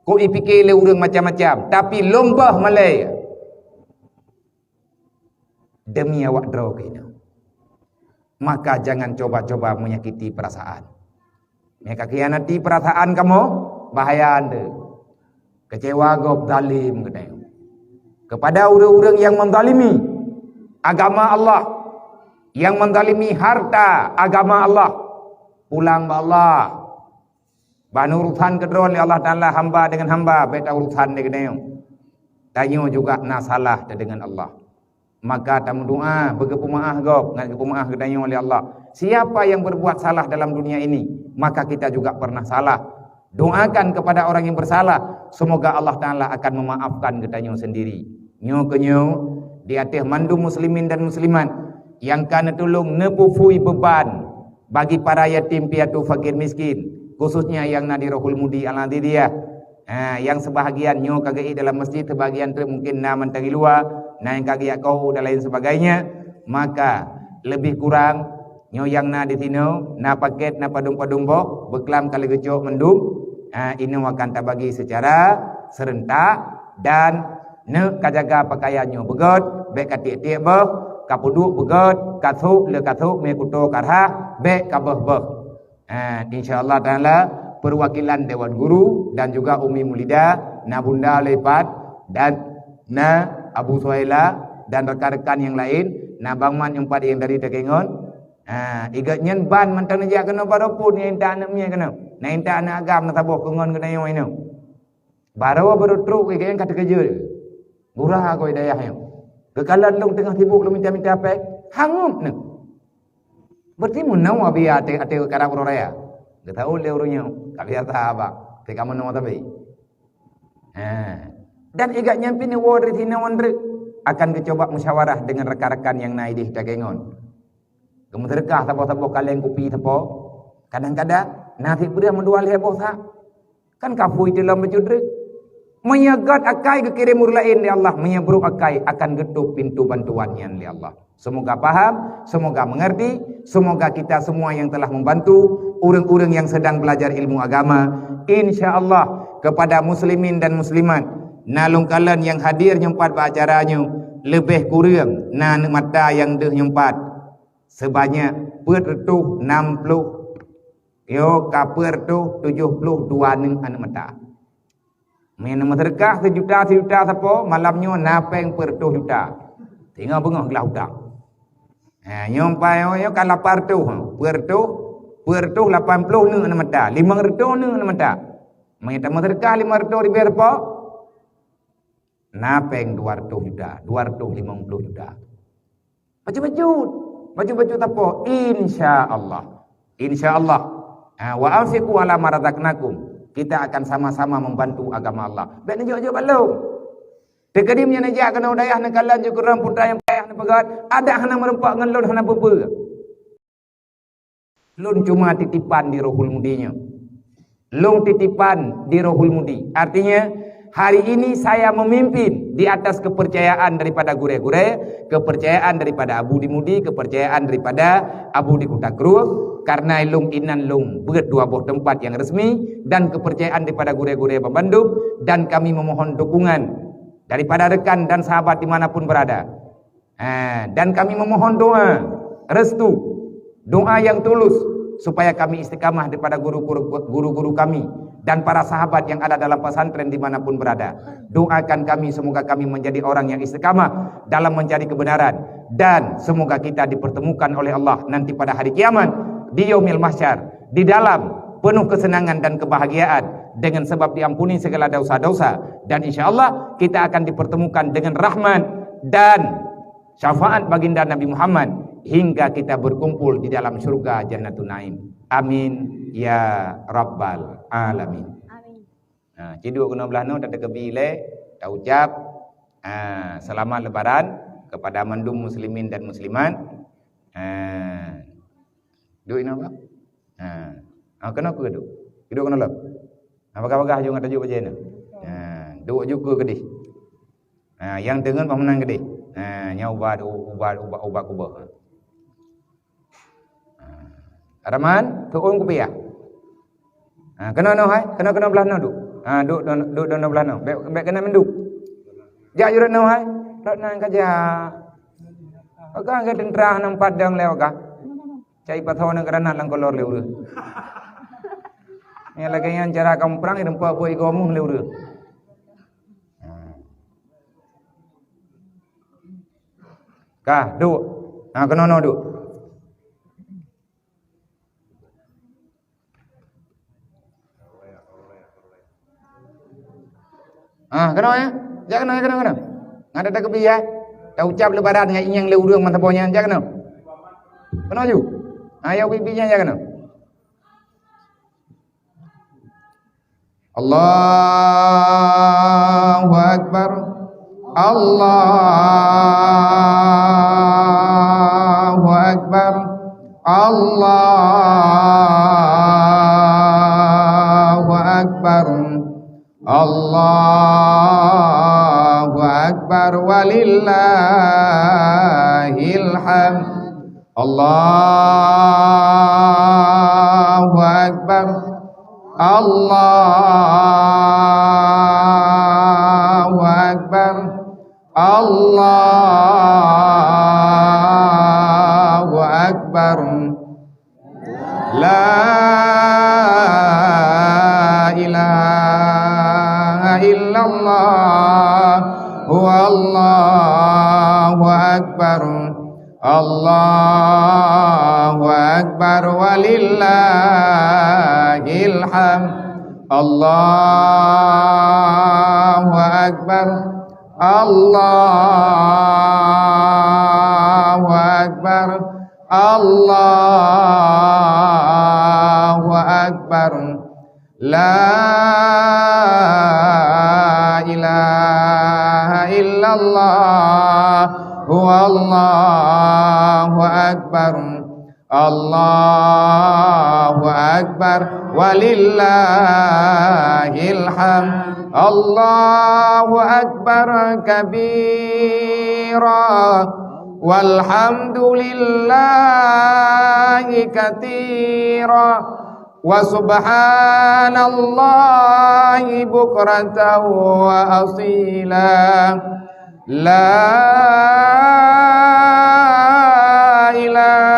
Kok ipike lé ureuëng macam-macam, tapi lôn boh malée. Demi awak droe keuh inoe. Maka jangan coba-coba menyakiti perasaan. Meunyoe ka khianati perasaan kamoe, bahaya anda. Kecewa gob zalim geutanyoe. Kepada ureuëng-ureuëng nyang menzalimi agama Allah, nyang menzalimi harta agama Allah, pulang bak Allah. Ban urusan keudroe lé Allah Taala hamba deungon hamba, bék ta urusan lé geutanyoe. Tanyoe juga na salah teuh deungon Allah. Maka tameudoá, beugeupeumaáh gob ngon geupeumaáh geutanyoe lé Allah. Siapa yang berbuat salah dalam dunia ini, maka kita juga pernah salah. Doakan kepada orang yang bersalah, semoga Allah Taala akan memaafkan geutanyoe sendiri. Nyoe keuh nyoe, di ateueh mandum muslimin dan muslimat nyang ka neutulông neupeuphui beuban bagi para yatim piatu fakir miskin, khususnya nyang na di Rohul Mudi Al-Adidiyah. Ha, nyang seubahagian nyoe ka geuék dalam masjid, seubahagian treuk mungkin na mantong di luwa, na nyang ka geujak keu dan lain sebagainya. Maka, leubeh kurang, nyoe nyang na di sinoe, na paket, na padum-padum boh, beuklam ka lheueh geucok mandum. Ha, inoe akan tabagi secara serentak dan neuk ka jaga pakaian nyoe beugöt, bék ka tiek-tiek boh, ka peuduek beugöt, ka sôk le ka sôk, mé kuto ka rhah, bék ka boh-boh. Ha, insya Allah Taala, perwakilan Dewan Guru dan juga Umi Mulida, na Bunda Lepat, dan na Abu Suhaila, dan rekan-rekan nyang laén, na Bang Man nyang pat nyang dari Takengon. Ha, i gobnyan ban mantong neujak keunoe baroe phon nyang intat aneuk miet keunoe. Na intat aneuk agam na saboh keu ngon keunoe nyoe inoe. Baroe baru trok i gobnyan ka teukeujot. Gura keu dayah nyoe. Geukalon lôn teungoh sibuk lôn minta-minta péng, hangup neuh. Berarti meunoe Abi até, até karab uroe raya. Geutaôt lé ureuëng nyoe, ka biasa abang. Teuka meunoe tabi. Ha. Dan i gobnyan pih neuwoe dari sinoe wan treuk akan geucoba musyawarah deungon rekan-rekan nyang na idéh Takengon. Geumeuseudeukah saboh-saboh kaleng kupi sapo. Kadang-kadang na sit breueh meudua lhée boh sa. Kan ka phui teulom bacut treuk. Meunyoe göt akai geukirém ureuëng laén lé Allah, meunyoe brok akai akan geutôp pintoe bantuan nyan lé Allah. Semoga paham, semoga mengerti, semoga kita semua yang telah membantu ureuëng-ureuëng yang sedang belajar ilmu agama, insya Allah kepada muslimin dan muslimat, na lôn kalon nyang hadir nyoe pat bak acara nyoe, leubeh kureueng na aneuk mata nyang deuh nyoe pat, seubanyak peuet reutôh nam ploh, yo ka peuet reutôh tujôh ploh dua nyoe aneuk mata. Meunyoe meuseudeukah sijuta, sijuta sapo, malam nyoe na péng peuet reutôh juta. Singoh beungoh glah utang. Ha, nyoe pai nyoe kan lapan reutôh, peuet reutôh, peuet reutôh lapan ploh neuk na mata, limong reutôh neuk na mata. Meunyoe tameuseudeukah limong reutôh ribèe sapo, na péng dua reutôh juta, dua reutôh limong ploh juta. Bacut-bacut. Bacut-bacut sapo? Insya Allah. Insya Allah. Ha, wa anfiqu ala ma razaqnakum. Kita akan sama-sama membantu agama Allah. Bèk neujok-jok bak lôn. Teukeudi meunyoe neujak keunoe dayah neukalon jeuet keu ureueng putra nyang payah neupeugah, adak hana meureumpok ngon lôn hana peue-peue. Lôn cuma titipan di Rohul Mudi nyoe. Lôn titipan di Rohul Mudi. Artinya, hari ini saya memimpin di atas kepercayaan daripada gurèe-gurèe, kepercayaan daripada Abu di Mudi, kepercayaan daripada Abu di Kuta Krueng, karena lôn inan lôn beuet dua boh teumpat nyang resmi dan kepercayaan daripada gurèe-gurèe bandum, dan kami memohon dukungan daripada rekan dan sahabat di mana pun berada. Ha, dan kami memohon doa restu, doa yang tulus, supaya kami istiqamah daripada guru-guru, guru-guru kami dan para sahabat yang ada dalam pesantren di mana pun berada. Doakan kami, semoga kami menjadi orang yang istiqamah dalam mencari kebenaran, dan semoga kita dipertemukan oleh Allah nanti pada hari kiamat di Yaumil Mahsyar di dalam penuh kesenangan dan kebahagiaan dengan sebab diampuni segala dosa-dosa, dan insya Allah kita akan dipertemukan dengan rahmat dan syafaat baginda Nabi Muhammad hingga kita berkumpul di dalam syurga Jannatun Naim. Amin ya rabbal alamin. Amin. Ha, ci duek keunoe blah noe, tateukeubie lé, taucap, ha, selamat lebaran kepada mandum muslimin dan muslimat. Ha. Duek inoe, Pak? Ha. Ha, keunoe keuh duek. Duek keunoe lom. Ha, bagah-bagah jeuet ngon tajok bajèe nyoe. Ha, duek ju keuh keudeh. Ha, nyang deungon bah meunan keudeh. Ha, nyan ubat, ubat, ubat, ubat kubah. Ha. Rahman, tu'un kupiah. Ha, keunoe noe hai, keunoe, keunoe blah noe duek. Ha, duek, duek, duek, duek blah noe. Bèk, bèk keunoe meuduek. Jak ju rot noe hai. Rot noe ka jak. Oke, ke teuntara hana padang lé oke. Cai pasoe ngon granat lam kolor lé ureueng. Nyang lagèe nyan cara kamoe prang, ireumpok buet igoe muih lé ureueng. Ka, duek. Ha, keunoe noe duek. Ah, keunoe ya. Jak keunoe, jak keunoe, keunoe. Ngon ata keubia. Taucap lebaran ngon inyang lé ureueng mantong nyan, jak keunoe. Keunoe ju. Ah, ya bibi nyan jak keunoe. Allahu Akbar. Allahu Akbar. Allahu Akbar. Allahu Akbar walillahil hamd. Allahu Akbar. Allahu Akbar. Allahu Akbar. La ilaha illallah. Wallahu akbar. Allahu akbar walillahil hamd. Allahu akbar. Allahu akbar. Allahu akbar. La ilaha illallah. Wallahu akbar. Allahu akbar. Walillahil hamd. Allahu akbar kabira. Walhamdulillahi katsira. Wa subhanallahi bukratan wa asila. La ilaha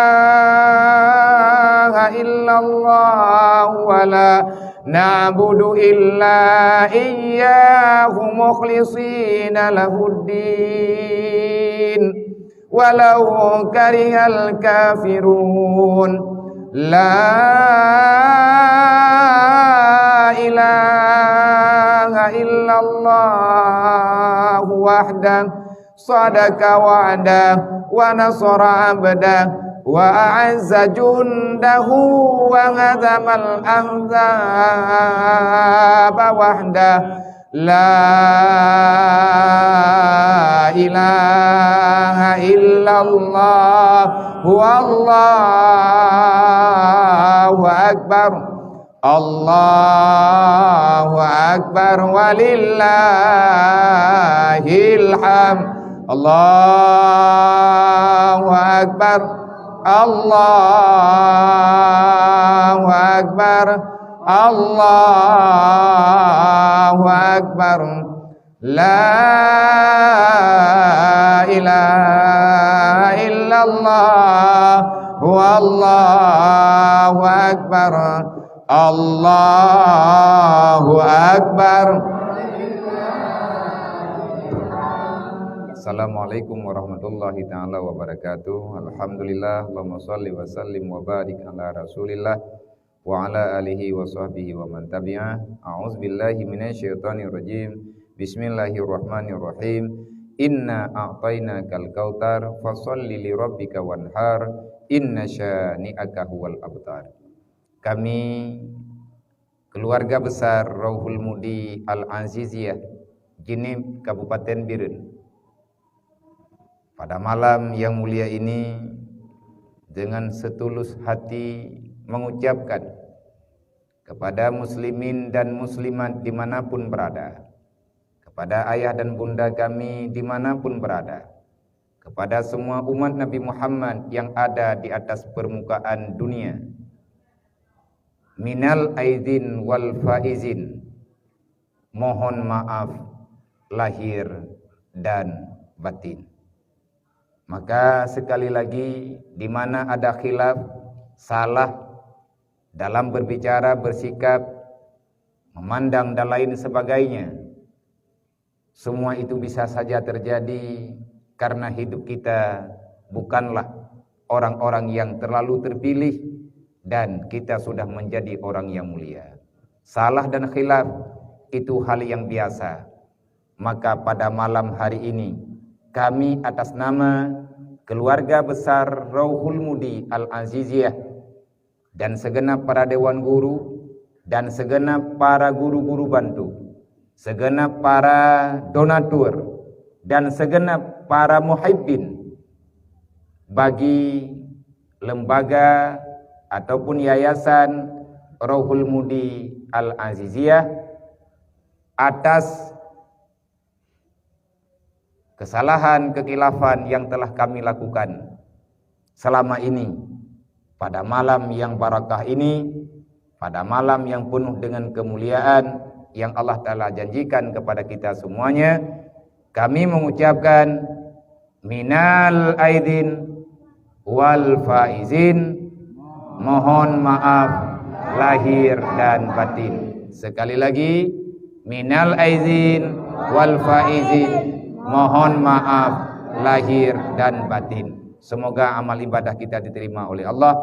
illallah wa la نعبد إلا إياه مخلصين له الدين ولو كره الكافرون. لا إله إلا الله وحده صدق وعده ونصر عبده وأعز جنده وهزم الأحزاب وحده. لا إله إلا الله والله أكبر. الله أكبر ولله الحمد. الله أكبر. الله أكبر. الله أكبر. لا إله إلا الله والله أكبر. الله أكبر. Assalamualaikum warahmatullahi taala wabarakatuh. Alhamdulillah, Allahumma shalli wa sallim wa barik ala Rasulillah wa ala alihi wa sahbihi wa man tabi'ah. A'udzubillahi minasyaitonirrajim. Bismillahirrahmanirrahim. Inna a'tainakal kautsar, fasalli li rabbika wanhar, inna syani'aka huwal abtar. Kami, keluarga besar Rauhul Mudi Al-Aziziyah, Jeunieb, Kabupaten Bireuen, pada malam yang mulia ini, dengan setulus hati mengucapkan kepada muslimin dan muslimat di mana pun berada, kepada ayah dan bunda kami di mana pun berada, kepada semua umat Nabi Muhammad yang ada di atas permukaan dunia, minal aidin wal faizin, mohon maaf lahir dan batin. Maka sekali lagi, di mana ada khilaf, salah dalam berbicara, bersikap, memandang dan lain sebagainya, semua itu bisa saja terjadi karena hidup kita bukanlah orang-orang yang terlalu terpilih dan kita sudah menjadi orang yang mulia. Salah dan khilaf itu hal yang biasa. Maka pada malam hari ini, kami atas nama keluarga besar Rauhul Mudi Al-Aziziyah dan segenap para dewan guru, dan segenap para guru-guru bantu, segenap para donatur, dan segenap para muhibbin bagi lembaga ataupun yayasan Rohul Mudi Al-Aziziyah atas kesalahan, kekhilafan yang telah kami lakukan selama ini. Pada malam yang barakah ini, pada malam yang penuh dengan kemuliaan yang Allah Ta'ala janjikan kepada kita semuanya, kami mengucapkan minal aidin wal faizin, mohon maaf lahir dan batin. Sekali lagi, minal aidin wal faizin, mohon maaf lahir dan batin. Semoga amal ibadah kita diterima oleh Allah.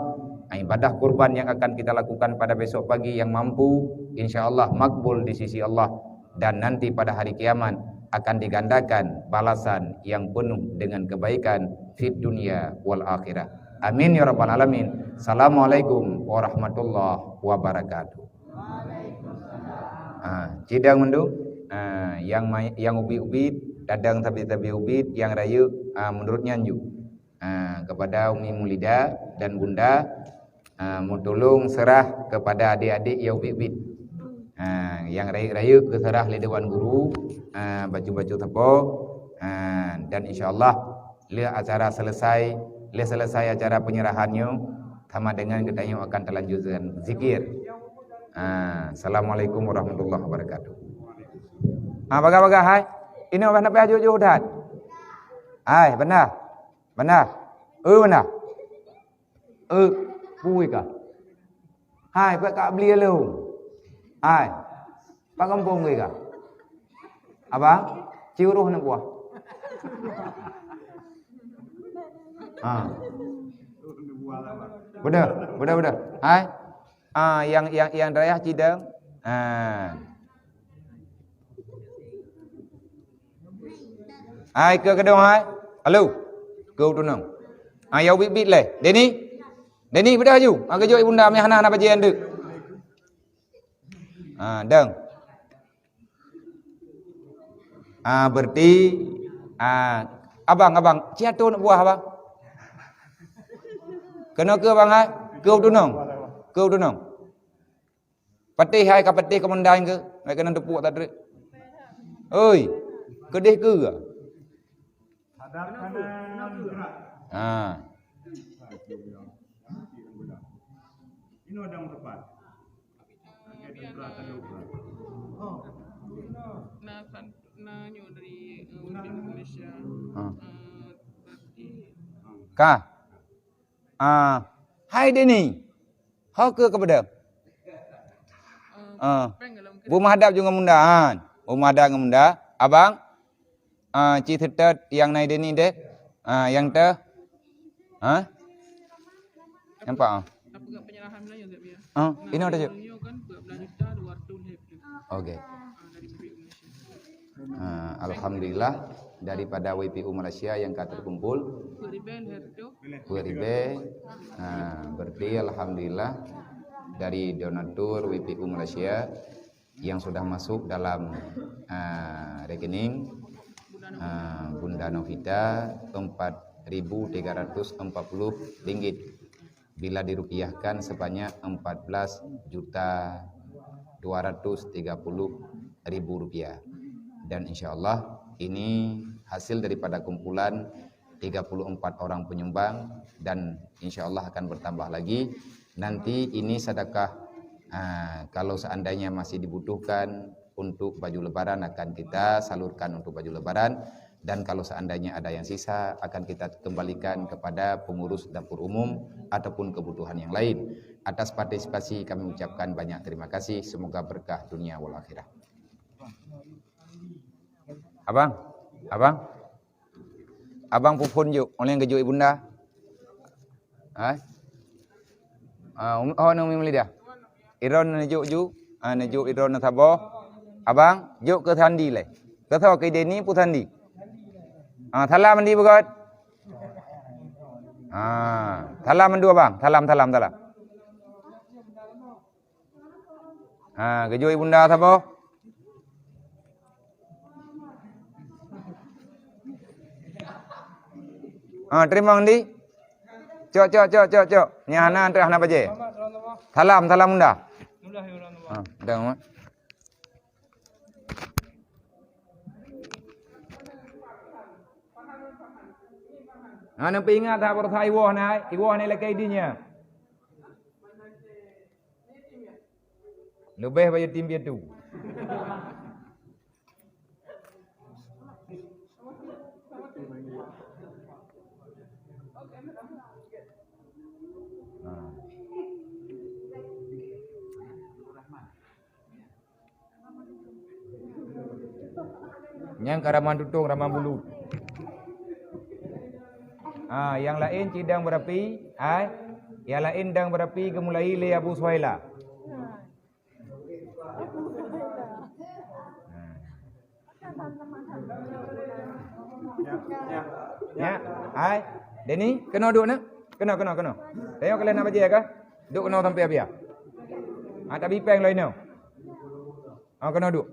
Ibadah kurban yang akan kita lakukan pada besok pagi yang mampu, insya Allah makbul di sisi Allah, dan nanti pada hari kiamat akan digandakan balasan yang penuh dengan kebaikan fid dunya wal akhirah. Amin ya rabbal alamin. Assalamualaikum warahmatullahi wabarakatuh. Ah, cidang mandum. Ah, yang mai-, yang ubit-ubit, dadang sabe-sabe ubit, yang rayeuk, ah, menurut nyan ju. Ah, kepada Umi Mulida dan Bunda, ah, meutulông serah kepada adik-adik yang ubit-ubit. Ah, yang rayeuk-rayeuk geuserah lé dewan guru, ah, bacut-bacut sapo, ah, dan insya Allah lé acara selesai, lé selesai acara penyerahan nyoe, sama dengan geutanyoe akan talanjutkan zikir. Ah, Assalamualaikum warahmatullahi wabarakatuh. Ah, bagah-bagah hai. Ini abah nak payah jujur dan. Hai, benar. Benar. Eh, benar. Eh, pui kah? Hai, buat kat beli lalu. Hai. Pak gampông geuh ka. Abang, ciuroh aneuk buah. Ha. Beudôh, beudôh, beudôh. Hai. Ah, nyang, nyang, nyang dayah cidong. Ah. Hai, keu keudong hai. Halo. Keu tunong. Ah, ya ubit-bit lé. Deni. Deni, beudôh aju. Ah, geujok ibunda meuhana hana bajée andeuk. Ah, dong. Ah, berarti, ah, abang, abang, ci atô aneuk buah abang. Keunoe keu abang hai, keu tunong. Keu tunong. Patéh hai ka patéh keumandang keu, hai keunan teupuk tak treuk. Oi, keudeh keu. Hadap kanan gerak. Ha. Inoe dang tepat. Lagèe teuka tadi. Na san-, na nyoe dari, eh, Malaysia. Ha. Eh, berarti Ka. Ah, hai Deni. Ho keu keubeudeung? Ah, beumadab ju ngon Munda. Ah, beumadab ngon Munda. Abang, ah, ci seutôt nyang nai Deni deh. Ah, nyang teuh. Ha? Nampak ah? Ah, inoe teuh. Oke. Ah, alhamdulillah, daripada W P U Malaysia yang ka terkumpul. Peuet ribèe. Ah, berarti alhamdulillah dari donatur W P U Malaysia yang sudah masuk dalam, ah, rekening, ah, Bunda Novita empat ribu tiga ratus empat puluh ringgit. Bila dirupiahkan sebanyak empat belas juta dua ratus tiga puluh ribu rupiah. Dan insya Allah ini hasil daripada kumpulan tiga puluh empat orang penyumbang dan insya Allah akan bertambah lagi. Nanti ini sedekah, ah, kalau seandainya masih dibutuhkan untuk baju lebaran akan kita salurkan untuk baju lebaran. Dan kalau seandainya ada yang sisa, akan kita kembalikan kepada pengurus dapur umum ataupun kebutuhan yang lain. Atas partisipasi kami ucapkan banyak terima kasih. Semoga berkah dunia wal akhirah. Abang, abang, abang pupun juk, oleh gejok ibunda. Hai. Ah, um, oh, Umi Melidah. Iron neujuk ju, ah, neujuk iron neusaboh. Abang, juk keu sandi lé. Keu soe, keu Deni pu sandi? Ah, salam mandi beugöt. Ah, salam mandua bang. Salam, salam, salam. Ha, geujok ibunda saboh. Ha, teurimong di. Cok, cok, cok, cok, cok. Nyan hana, hana bajée. Salam, salam bunda. Ha, dang, Mak. Ha, neupeuingat that baroesa iwoh na, iwoh na lakée di nyan. Leubeh bak yatim piatu. Nyang ka ramah tutong, ramah bulu. Ah, nyang laén cit dang beurapi, ai. Nyang laén dang beurapi geumulai lé Abu Suhaila. Ya, hai. Deni, keunoe duek na? Keunoe, keunoe, keunoe. Tengok kalian nak bajée ka? Duek keunoe sampai habis. Ha, tabi péng lain nyoe. Ha, keunoe duek.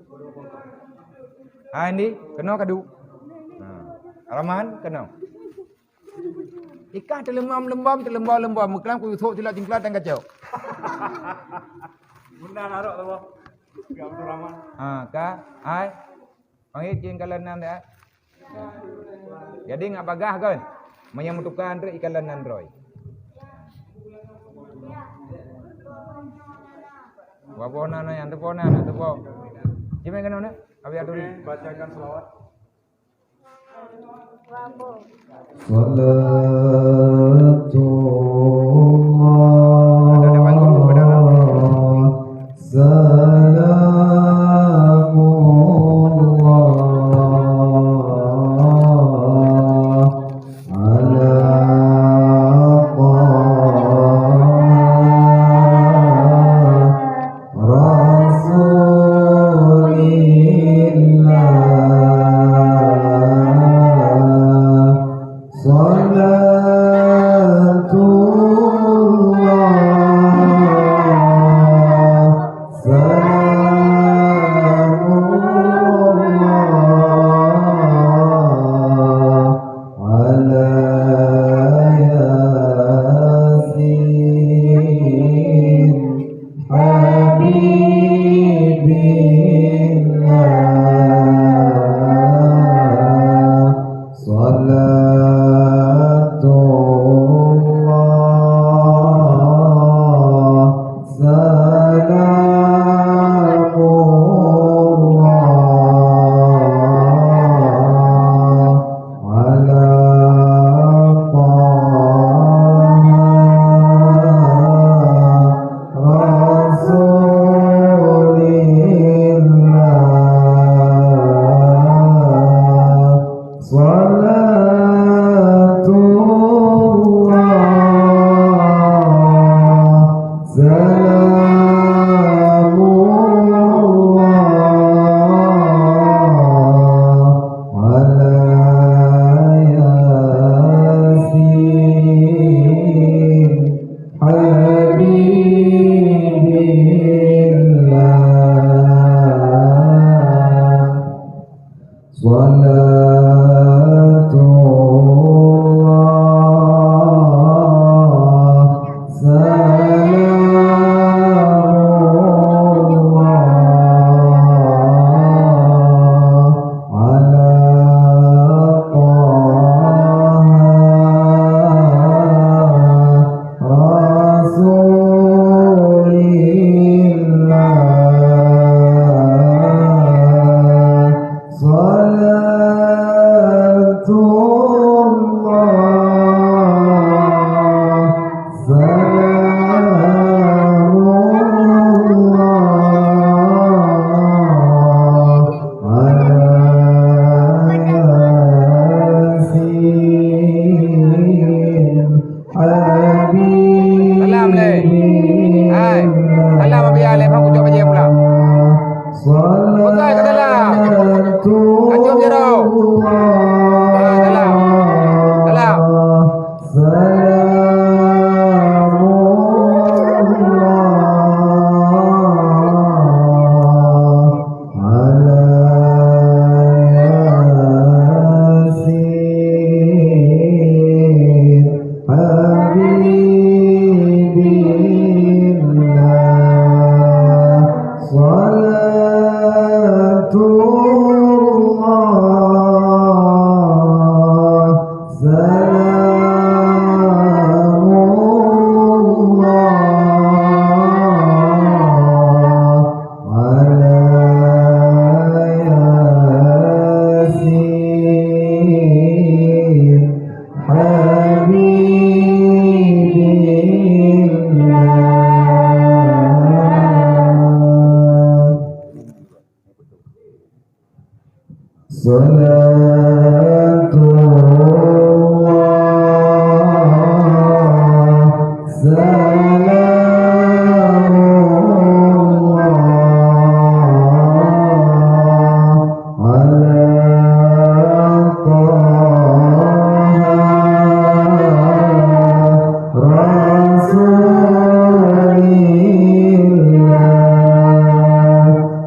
Ha, Andi, keunoe ka duek. Ha. Rahman, keunoe. Ikah teuleumam-leumam, teuleumam-leumam, meuklam ku sok silap cingklat dan kacau. Bunda narok tu, Boh. Ya, Abdul Rahman. Ha, ka, hai. Panggil cing kalan nam dah. Jadi ngak bagah kan? Meunyoe meutuka treuk ikan lanan droe. Waboh na, na, nyang teupo na, na teupo. Cimai keunoe na? Abi aturi. Oke, bacakan selawat. Salatu Ada, ada panggung, ada. Salam Salamullah ala Yasin Habibillah. Salatullah, salamullah, ala Taha Rasulillah. Salatullah, salamullah, ala Yasin Habibillah. Salam lé. Hai. Salam Abi Alé, bang ucok bajèe pula. Peugah ka salam. Kacok jaroe. Ah, salam. Salam. Salamullah ala Yasin Habibillah. Salatullah, salamullah, ala Yasin Habibillah. Salatullah, salamullah, ala Taha Rasulillah.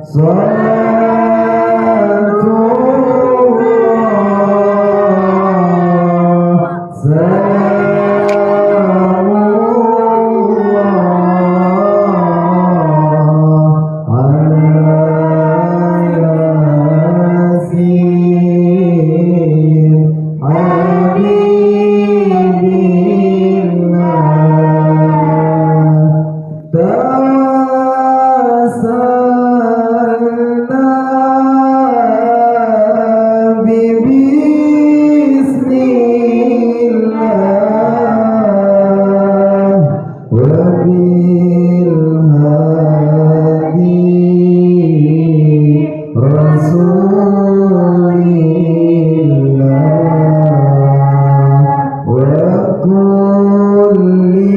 Salatullah, salamullah, ala Yasin Habibillah. Tawassalna bi bismillah wa bil hadi Rasulillah wa kulli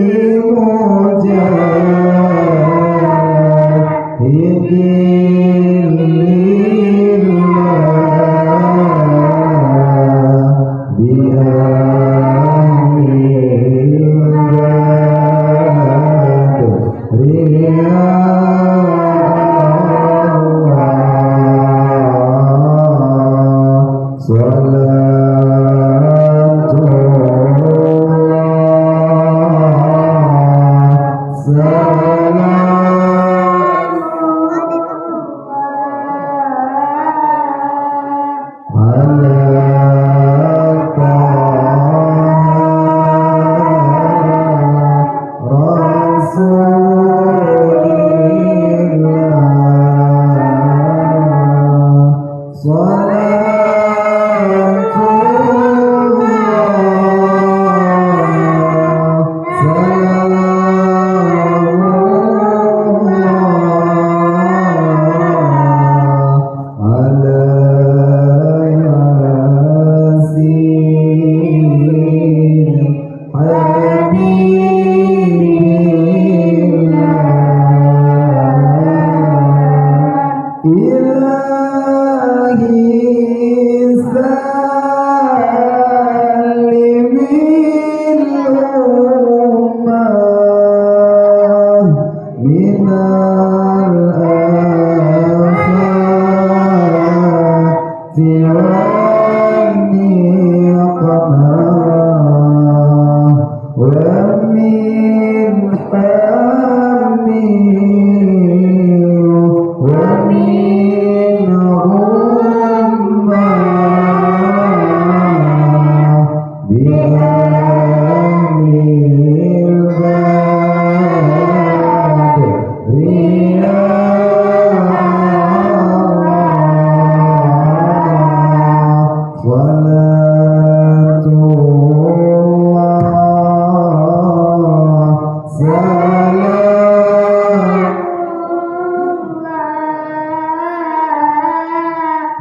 mujahidin lillah bi ahlil badri ya Allah. Salatullah, salam ala Taha Rasulillah. Salatullah, salam ومنهم ما بأهل البدر يا الله. صلاة الله، سلام الله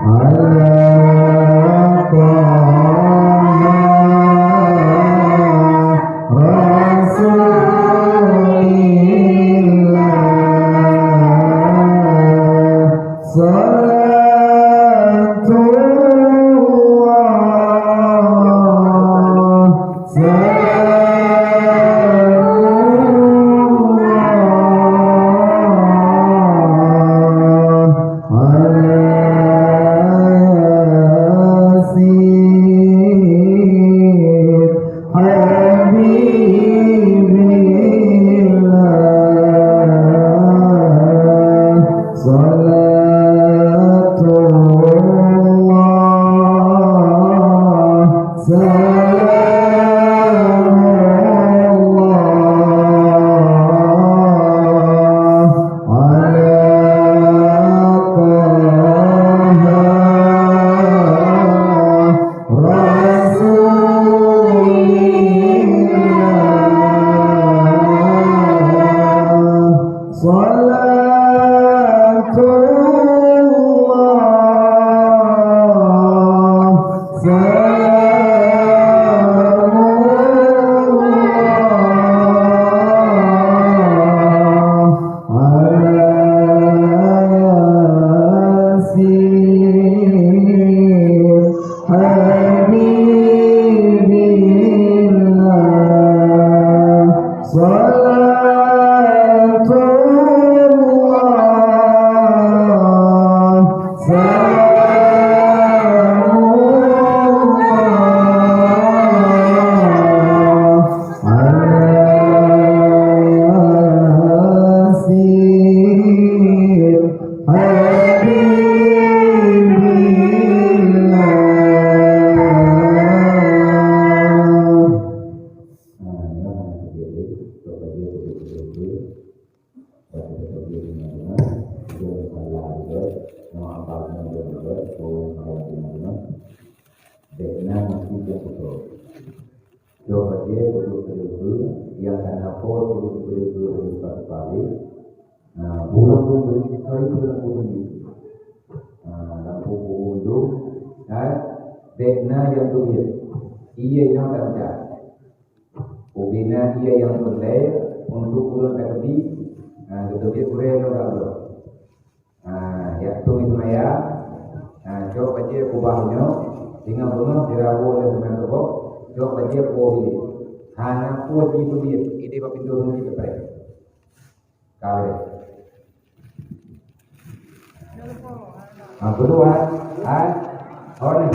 على طه رسول الله. صلاة الله، سلام الله على ياسين حبيب الله. صلاة الله، سلام الله على طه رسول الله. صلاة الله، سلام الله على ياسين حبيب الله. صلاة الله، سلام الله على ياسين حبيب الله. Bék na meusti teupeue. Coba dia beutôi-beutôi nyang ka na po turun beutôi-beutôi dari satu kali. Nah, bulan pun beutôi bulan pun ni. Nah, lampu pun tu, kan? Bék na nyang tu dia. Iya nyang tak ada. Ubena iya nyang peureulée untuk ulôn takeubi, nah, geuteubiet gurée nyoe ka ulôn. Nah, jak tueng seumayang, nah, cok bajée kubah nyoe, singoh beungoh jirawoe lé seumayang suboh, cok bajée puwoe bilék. Hana peue jiteubiet, idéh bak pintoe rumoh jih peupreh. Ka lé. Ah, beudua, ah, oh, ni.